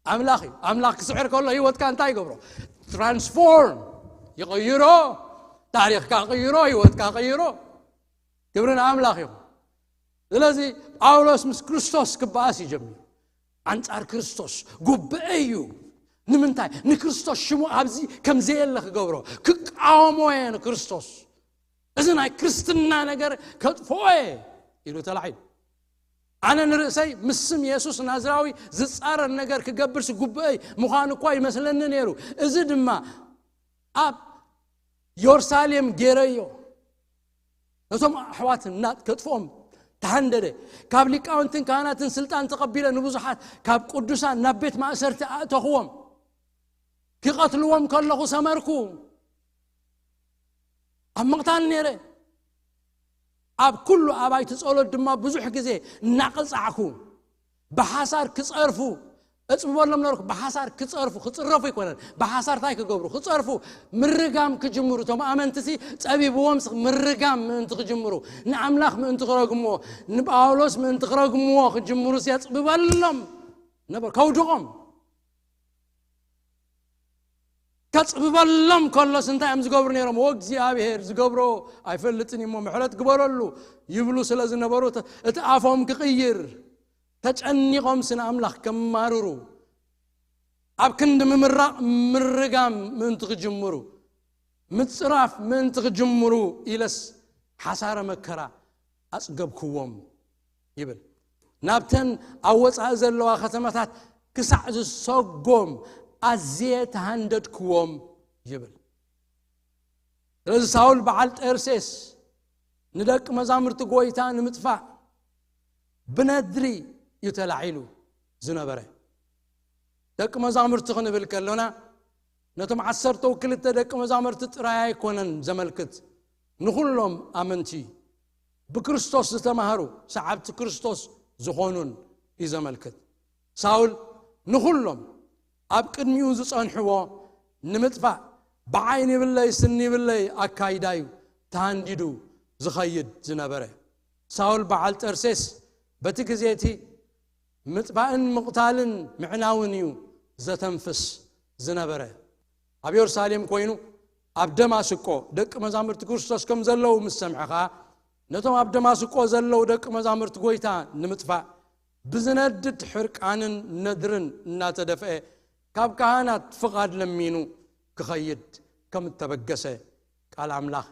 ኣምላኽ እዩ። ኣምላኽ ክስዕር ከሎ ህይወትካ እንታይ ይገብሮ? ትራንስፎርም ይቕይሮ። ታሪኽካ ቅይሮ፣ ህይወትካ ቅይሮ። ክብሪ ንኣምላኽ ይኹን። ስለዚ ጳውሎስ ምስ ክርስቶስ ክበኣስ እዩ ጀሚሩ። ኣንጻር ክርስቶስ ጉብአ እዩ። ንምንታይ? ንክርስቶስ ሽሙ ኣብዚ ከም ዘየለ ክገብሮ፣ ክቃወሞ እየ ንክርስቶስ። እዚ ናይ ክርስትና ነገር ከጥፍኦ እየ ኢሉ ተላዒሉ። ኣነ ንርእሰይ ምስ ስም የሱስ ናዝራዊ ዝጻረር ነገር ክገብርሲ ጉብአይ ምዃኑ እኳ ይመስለኒ ነይሩ። እዚ ድማ ኣብ ዮርሳሌም ገይረዮ። ነቶም ኣሕዋት ናጥ ከጥፍኦም ተሃንደደ። ካብ ሊቃውንትን ካህናትን ስልጣን ተቐቢለ ንብዙሓት ካብ ቅዱሳን ናብ ቤት ማእሰርቲ ኣእተኽዎም። ክቐትልዎም ከለኹ ሰመርኩ። ኣብ ምቕታል ነይረ። ኣብ ኩሉ ኣባይቲ ጸሎት ድማ ብዙሕ ግዜ እናቐጻዕኩ፣ ብሓሳር ክጸርፉ እጽብበሎም ነበርኩ። ብሓሳር ክጸርፉ፣ ክጽረፉ ኣይኮነን። ብሓሳር እንታይ ክገብሩ? ክጸርፉ፣ ምርጋም ክጅምሩ። እቶም ኣመንትሲ ጸቢብዎም ስ-፣ ምርጋም ምእንቲ ክጅምሩ፣ ንኣምላኽ ምእንቲ ክረግምዎ፣ ንጳውሎስ ምእንቲ ክረግምዎ ክጅምሩ የጽብበሎም ነበር፣ ከውድቖም። ከጽብበሎም ከሎስ እንታይ እዮም ዝገብሩ ነይሮም? "ወእግዚኣብሔር ዝገብሮ ኣይፈልጥን እሞ ምሕረት ግበረሉ" ይብሉ ስለ ዝነበሩ፣ እቲ፣ እቲ ኣፎም ክቕይር ተጨኒቖም ስነ ኣምላኽ ከማርሩ፣ ኣብ ክንዲ ምምራቕ ምርጋም ምእንቲ ክጅምሩ፣ ምጽራፍ ምእንቲ ክጅምሩ ኢለስ ሓሳረ መከራ ኣጽገብክዎም ይብል። ናብተን ኣብ ወጻኢ ዘለዋ ከተማታት ክሳዕ ዝሰጎም ኣዝየ ተሃንደድክዎም ይብል። ስለዚ ሳውል በዓል ጠርሴስ ንደቂ መዛሙርቲ ጎይታ ንምጥፋእ ብነድሪ እዩ ተላዒሉ ዝነበረ። ደቂ መዛሙርቲ ክንብል ከሎና፣ ነቶም ዓሰርተው ክልተ ደቂ መዛሙርቲ ጥራይ ኣይኮነን ዘመልክት፣ ንኹሎም ኣመንቲ፣ ብክርስቶስ ዝተማህሩ፣ ሰዓብቲ ክርስቶስ ዝኾኑን እዩ ዘመልክት። ሳውል ንኹሎም ኣብ ቅድሚኡ ዝጸንሕዎ ንምጥፋእ ብዓይኒ ይብለይ ስኒ ይብለይ ኣካይዳ እዩ ተሃንዲዱ ዝኸይድ ዝነበረ። ሳውል በዓል ጠርሴስ በቲ ግዜ እቲ ምጥፋእን ምቕታልን ምዕናውን እዩ ዘተንፍስ ዝነበረ። ኣብ የሩሳሌም ኮይኑ ኣብ ደማስቆ ደቂ መዛሙርቲ ክርስቶስ ከም ዘለዉ ምስ ሰምዐ ኸኣ፣ ነቶም ኣብ ደማስቆ ዘለዉ ደቂ መዛሙርቲ ጐይታ ንምጥፋእ ብዝነድድ ሕርቃንን ነድርን እናተደፍአ ካብ ካህናት ፍቓድ ለሚኑ ክኸይድ ከም እተበገሰ ቃል ኣምላኽ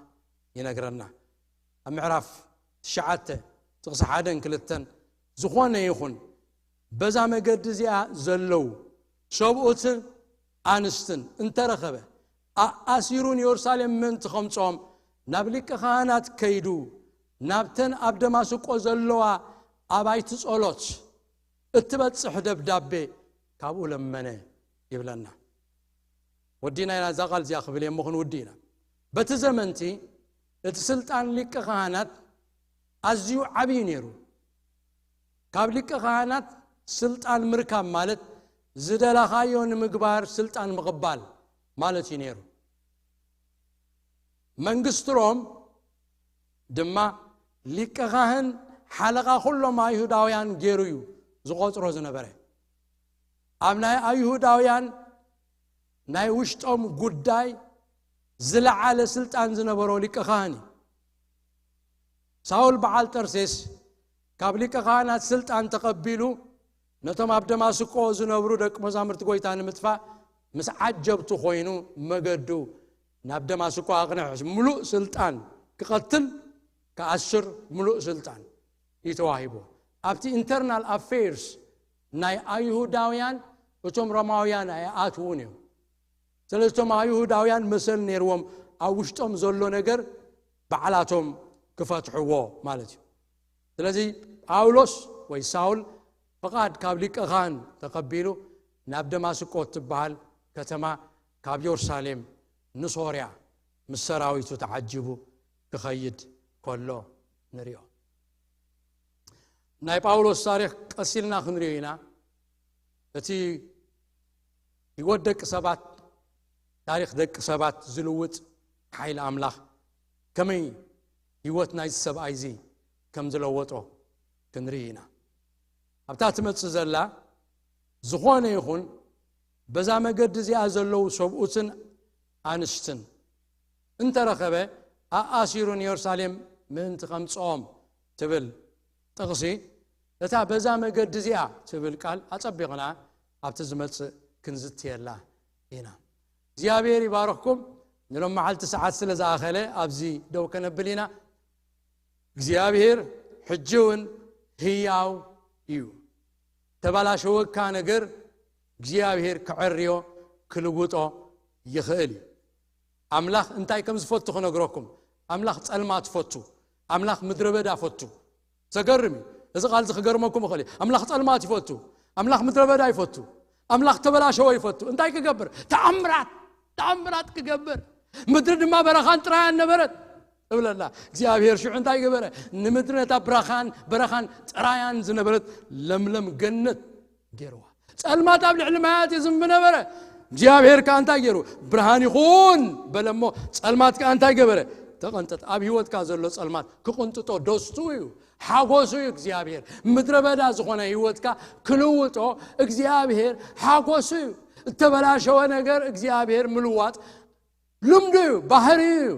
ይነግረና። ኣብ ምዕራፍ ትሽዓተ ጥቕሲ ሓደን ክልተን ዝኾነ ይኹን በዛ መገዲ እዚኣ ዘለዉ ሰብኡትን ኣንስትን እንተረኸበ፣ ኣኣሲሩ ንየሩሳሌም ምእንቲ ኸምጽኦም፣ ናብ ሊቀ ካህናት ከይዱ፣ ናብተን ኣብ ደማስቆ ዘለዋ ኣባይቲ ጸሎት እትበጽሕ ደብዳቤ ካብኡ ለመነ ይብለና። ወዲና ኢና እዛ ቃል እዚኣ ክብል እየ እሞ ክንውዲ ኢና። በቲ ዘመንቲ እቲ ስልጣን ሊቀ ካህናት ኣዝዩ ዓብዩ ነይሩ። ካብ ሊቀ ካህናት ስልጣን ምርካብ ማለት ዝደላኻዮ ንምግባር ስልጣን ምቕባል ማለት እዩ ነይሩ። መንግስቲ ሮም ድማ ሊቀ ካህን ሓለቓ ኩሎም ኣይሁዳውያን ገይሩ እዩ ዝቖጽሮ ዝነበረ። ኣብ ናይ ኣይሁዳውያን ናይ ውሽጦም ጉዳይ ዝለዓለ ስልጣን ዝነበሮ ሊቀ ካህን እዩ። ሳውል በዓል ጠርሴስ ካብ ሊቀ ካህናት ስልጣን ተቐቢሉ ነቶም ኣብ ደማስቆ ዝነብሩ ደቂ መዛሙርቲ ጎይታ ንምጥፋእ ምስ ዓጀብቱ ኮይኑ መገዱ ናብ ደማስቆ ኣቕንዕ። ምሉእ ስልጣን ክቐትል ክኣስር ምሉእ ስልጣን እዩ ተዋሂቦ። ኣብቲ ኢንተርናል ኣፌርስ ናይ ኣይሁዳውያን እቶም ሮማውያን ኣይኣትዉን እዮም። ስለዚ እቶም ኣይሁዳውያን መሰል ነይርዎም ኣብ ውሽጦም ዘሎ ነገር ባዕላቶም ክፈትሕዎ ማለት እዩ። ስለዚ ጳውሎስ ወይ ሳውል ፍቓድ ካብ ሊቀ ካህን ተቐቢሉ ናብ ደማስቆ እትበሃል ከተማ ካብ የሩሳሌም ንሶርያ ምስ ሰራዊቱ ተዓጂቡ ክኸይድ ከሎ ንሪኦ። ናይ ጳውሎስ ታሪኽ ቀሲልና ክንሪኦ ኢና። እቲ ህይወት ደቂ ሰባት፣ ታሪኽ ደቂ ሰባት ዝልውጥ ሓይሊ ኣምላኽ ከመይ ህይወት ናይዚ ሰብኣይ እዚ ከም ዝለወጦ ክንርኢ ኢና። ኣብታ ትመጽእ ዘላ ዝኾነ ይኹን በዛ መገዲ እዚኣ ዘለዉ ሰብኡትን ኣንስትን እንተረኸበ ኣኣሲሩ ንየሩሳሌም ምእንቲ ከምጽኦም ትብል ጥቕሲ እታ በዛ መገዲ እዚኣ ትብል ቃል ኣጸቢቕና ኣብቲ ዝመጽእ ክንዝትየላ ኢና። እግዚኣብሔር ይባርኽኩም። ንሎም መዓልቲ ሰዓት ስለ ዝኣኸለ ኣብዚ ደው ከነብል ኢና። እግዚኣብሔር ሕጂ እውን ህያው እዩ። ተባላሸወካ ነገር እግዚኣብሔር ክዕርዮ ክልውጦ ይኽእል እዩ። ኣምላኽ እንታይ ከም ዝፈቱ ክነግረኩም። ኣምላኽ ጸልማት ፈቱ። ኣምላኽ ምድረ በዳ ፈቱ። ዘገርም እዩ። እዚ ቃል እዚ ክገርመኩም ይኽእል እዩ። ኣምላኽ ጸልማት ይፈቱ። ኣምላኽ ምድረ በዳ ይፈቱ። ኣምላኽ ተበላሸወ ይፈቱ። እንታይ ክገብር? ተኣምራት፣ ተኣምራት ክገብር። ምድሪ ድማ በረኻን ጥራያን ነበረት እብለላ። እግዚኣብሔር ሽዑ እንታይ ገበረ? ንምድሪ ነታ ብራኻን በረኻን ጥራያን ዝነበረት ለምለም ገነት ገይርዋ። ጸልማት ኣብ ልዕሊ ማያት ይዝንብ ነበረ። እግዚኣብሔር ከኣ እንታይ ገይሩ? ብርሃን ይኹን በለ እሞ ጸልማት ከኣ እንታይ ገበረ? ተቐንጠጥ። ኣብ ህይወትካ ዘሎ ጸልማት ክቕንጥጦ ደስቱ እዩ፣ ሓጎሱ እዩ እግዚኣብሔር። ምድረ በዳ ዝኾነ ህይወትካ ክልውጦ እግዚኣብሔር ሓጎሱ እዩ። እተበላሸወ ነገር እግዚኣብሔር ምልዋጥ ልምዱ እዩ፣ ባህሪ እዩ፣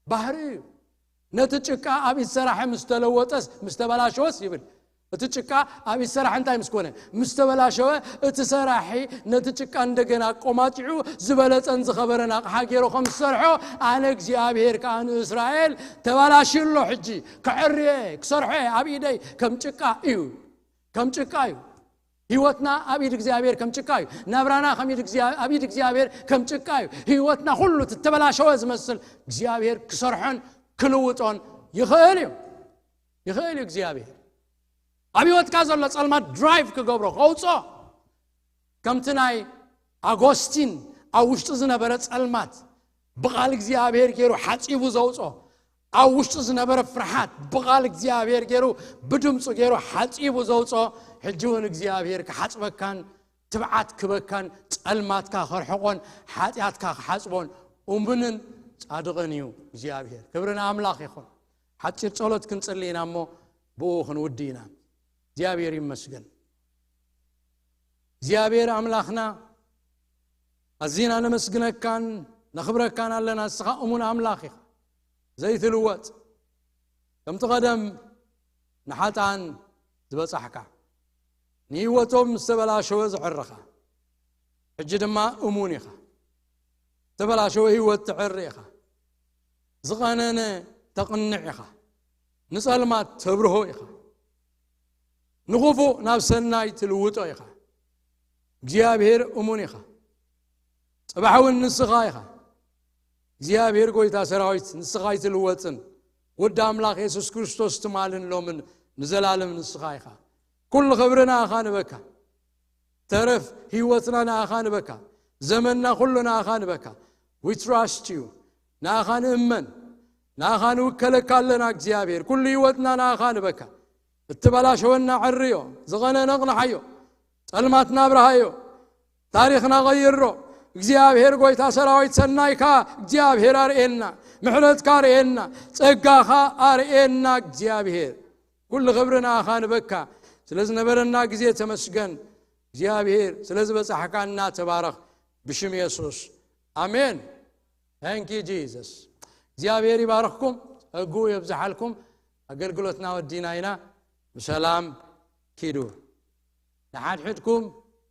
ባህሪ እዩ። ነቲ ጭቃ ኣብ ኢድ ሰራሒ ምስ ተለወጠስ፣ ምስ ተበላሸወስ ይብል። እቲ ጭቃ ኣብ ኢድ ሰራሒ እንታይ ምስ ኮነ? ምስ ተበላሸወ፣ እቲ ሰራሒ ነቲ ጭቃ እንደገና ኣቆማጢዑ ዝበለጸን ዝኸበረን ኣቕሓ ገይሩ ከም ዝሰርሖ፣ ኣነ እግዚኣብሔር ከኣ ንእስራኤል ተባላሽዩ ኣሎ፣ ሕጂ ክዕርየ፣ ክሰርሖ እየ፣ ኣብ ኢደይ ከም ጭቃ እዩ፣ ከም ጭቃ እዩ። ህይወትና ኣብ ኢድ እግዚኣብሔር ከም ጭቃ እዩ። ናብራና ከም ኢድ እግዚኣብ-፣ ኣብ ኢድ እግዚኣብሔር ከም ጭቃ እዩ። ህይወትና ኩሉ እቲ ተበላሸወ ዝመስል እግዚኣብሔር ክሰርሖን ክልውጦን ይኽእል እዩ። ይኽእል እዩ እግዚኣብሔር። ኣብ ህይወትካ ዘሎ ጸልማት ድራይቭ ክገብሮ፣ ከውጾ። ከምቲ ናይ ኣጎስቲን ኣብ ውሽጡ ዝነበረ ጸልማት ብቓል እግዚኣብሔር ገይሩ ሓጺቡ ዘውጾ፣ ኣብ ውሽጡ ዝነበረ ፍርሓት ብቓል እግዚኣብሔር ገይሩ፣ ብድምፁ ገይሩ ሓጺቡ ዘውጾ፣ ሕጂ እውን እግዚኣብሔር ክሓጽበካን ትብዓት ክበካን ጸልማትካ ከርሕቆን ሓጢኣትካ ክሓጽቦን እሙንን ጻድቕን እዩ እግዚኣብሔር። ክብሪ ንኣምላኽ ይኹን። ሓጺር ጸሎት ክንጽሊ ኢና እሞ ብኡ ክንውዲ ኢና። እግዚኣብሔር ይመስገን። እግዚኣብሔር ኣምላኽና ኣዚና ነመስግነካን ነኽብረካን ኣለና። ንስኻ እሙን ኣምላኽ ኢኻ፣ ዘይትልወጥ፣ ከምቲ ቀደም ንሓጥኣን ዝበጻሕካ፣ ንህይወቶም ዝተበላሸወ ዝዕርኻ፣ ሕጂ ድማ እሙን ኢኻ። ዝተበላሸወ ህይወት ትዕሪ ኢኻ። ዝቐነነ ተቕንዕ ኢኻ። ንጸልማት ተብርሆ ኢኻ። ንኽፉእ ናብ ሰናይ ትልውጦ ኢኻ። እግዚኣብሔር እሙን ኢኻ። ጽባሕ እውን ንስኻ ኢኻ። እግዚኣብሔር ጎይታ ሰራዊት፣ ንስኻ ኣይትልወጥን። ወዲ ኣምላኽ የሱስ ክርስቶስ ትማልን ሎምን ንዘላለም ንስኻ ኢኻ። ኩሉ ክብሪ ንኣኻ ንበካ። ተረፍ ህይወትና ንኣኻ ንበካ። ዘመንና ኩሉ ንኣኻ ንበካ። We trust you። ንኣኻ ንእመን። ንኣኻ ንውከለካ ኣለና እግዚኣብሔር። ኩሉ ህይወትና ንኣኻ ንበካ። እትበላሸወና ዕርዮ፣ ዝቐነነ ኣቕንሓዮ፣ ጸልማትና ኣብርሃዮ፣ ታሪኽና ቐይሮ። እግዚኣብሔር ጎይታ ሰራዊት ሰናይካ እግዚኣብሔር ኣርእየና፣ ምሕረትካ ኣርእየና፣ ጸጋኻ ኣርእየና እግዚኣብሔር። ኩሉ ክብሪ ንኣኻ ንበካ። ስለ ዝነበረና ግዜ ተመስገን እግዚኣብሔር፣ ስለ ዝበጻሕካና ተባረኽ ብሽም የሱስ። ኣሜን። Thank you Jesus። እግዚኣብሔር ይባርኽኩም፣ ጸግኡ የብዝሓልኩም። ኣገልግሎትና ወዲና ኢና። ብሰላም ኪዱ። ንሓድሕድኩም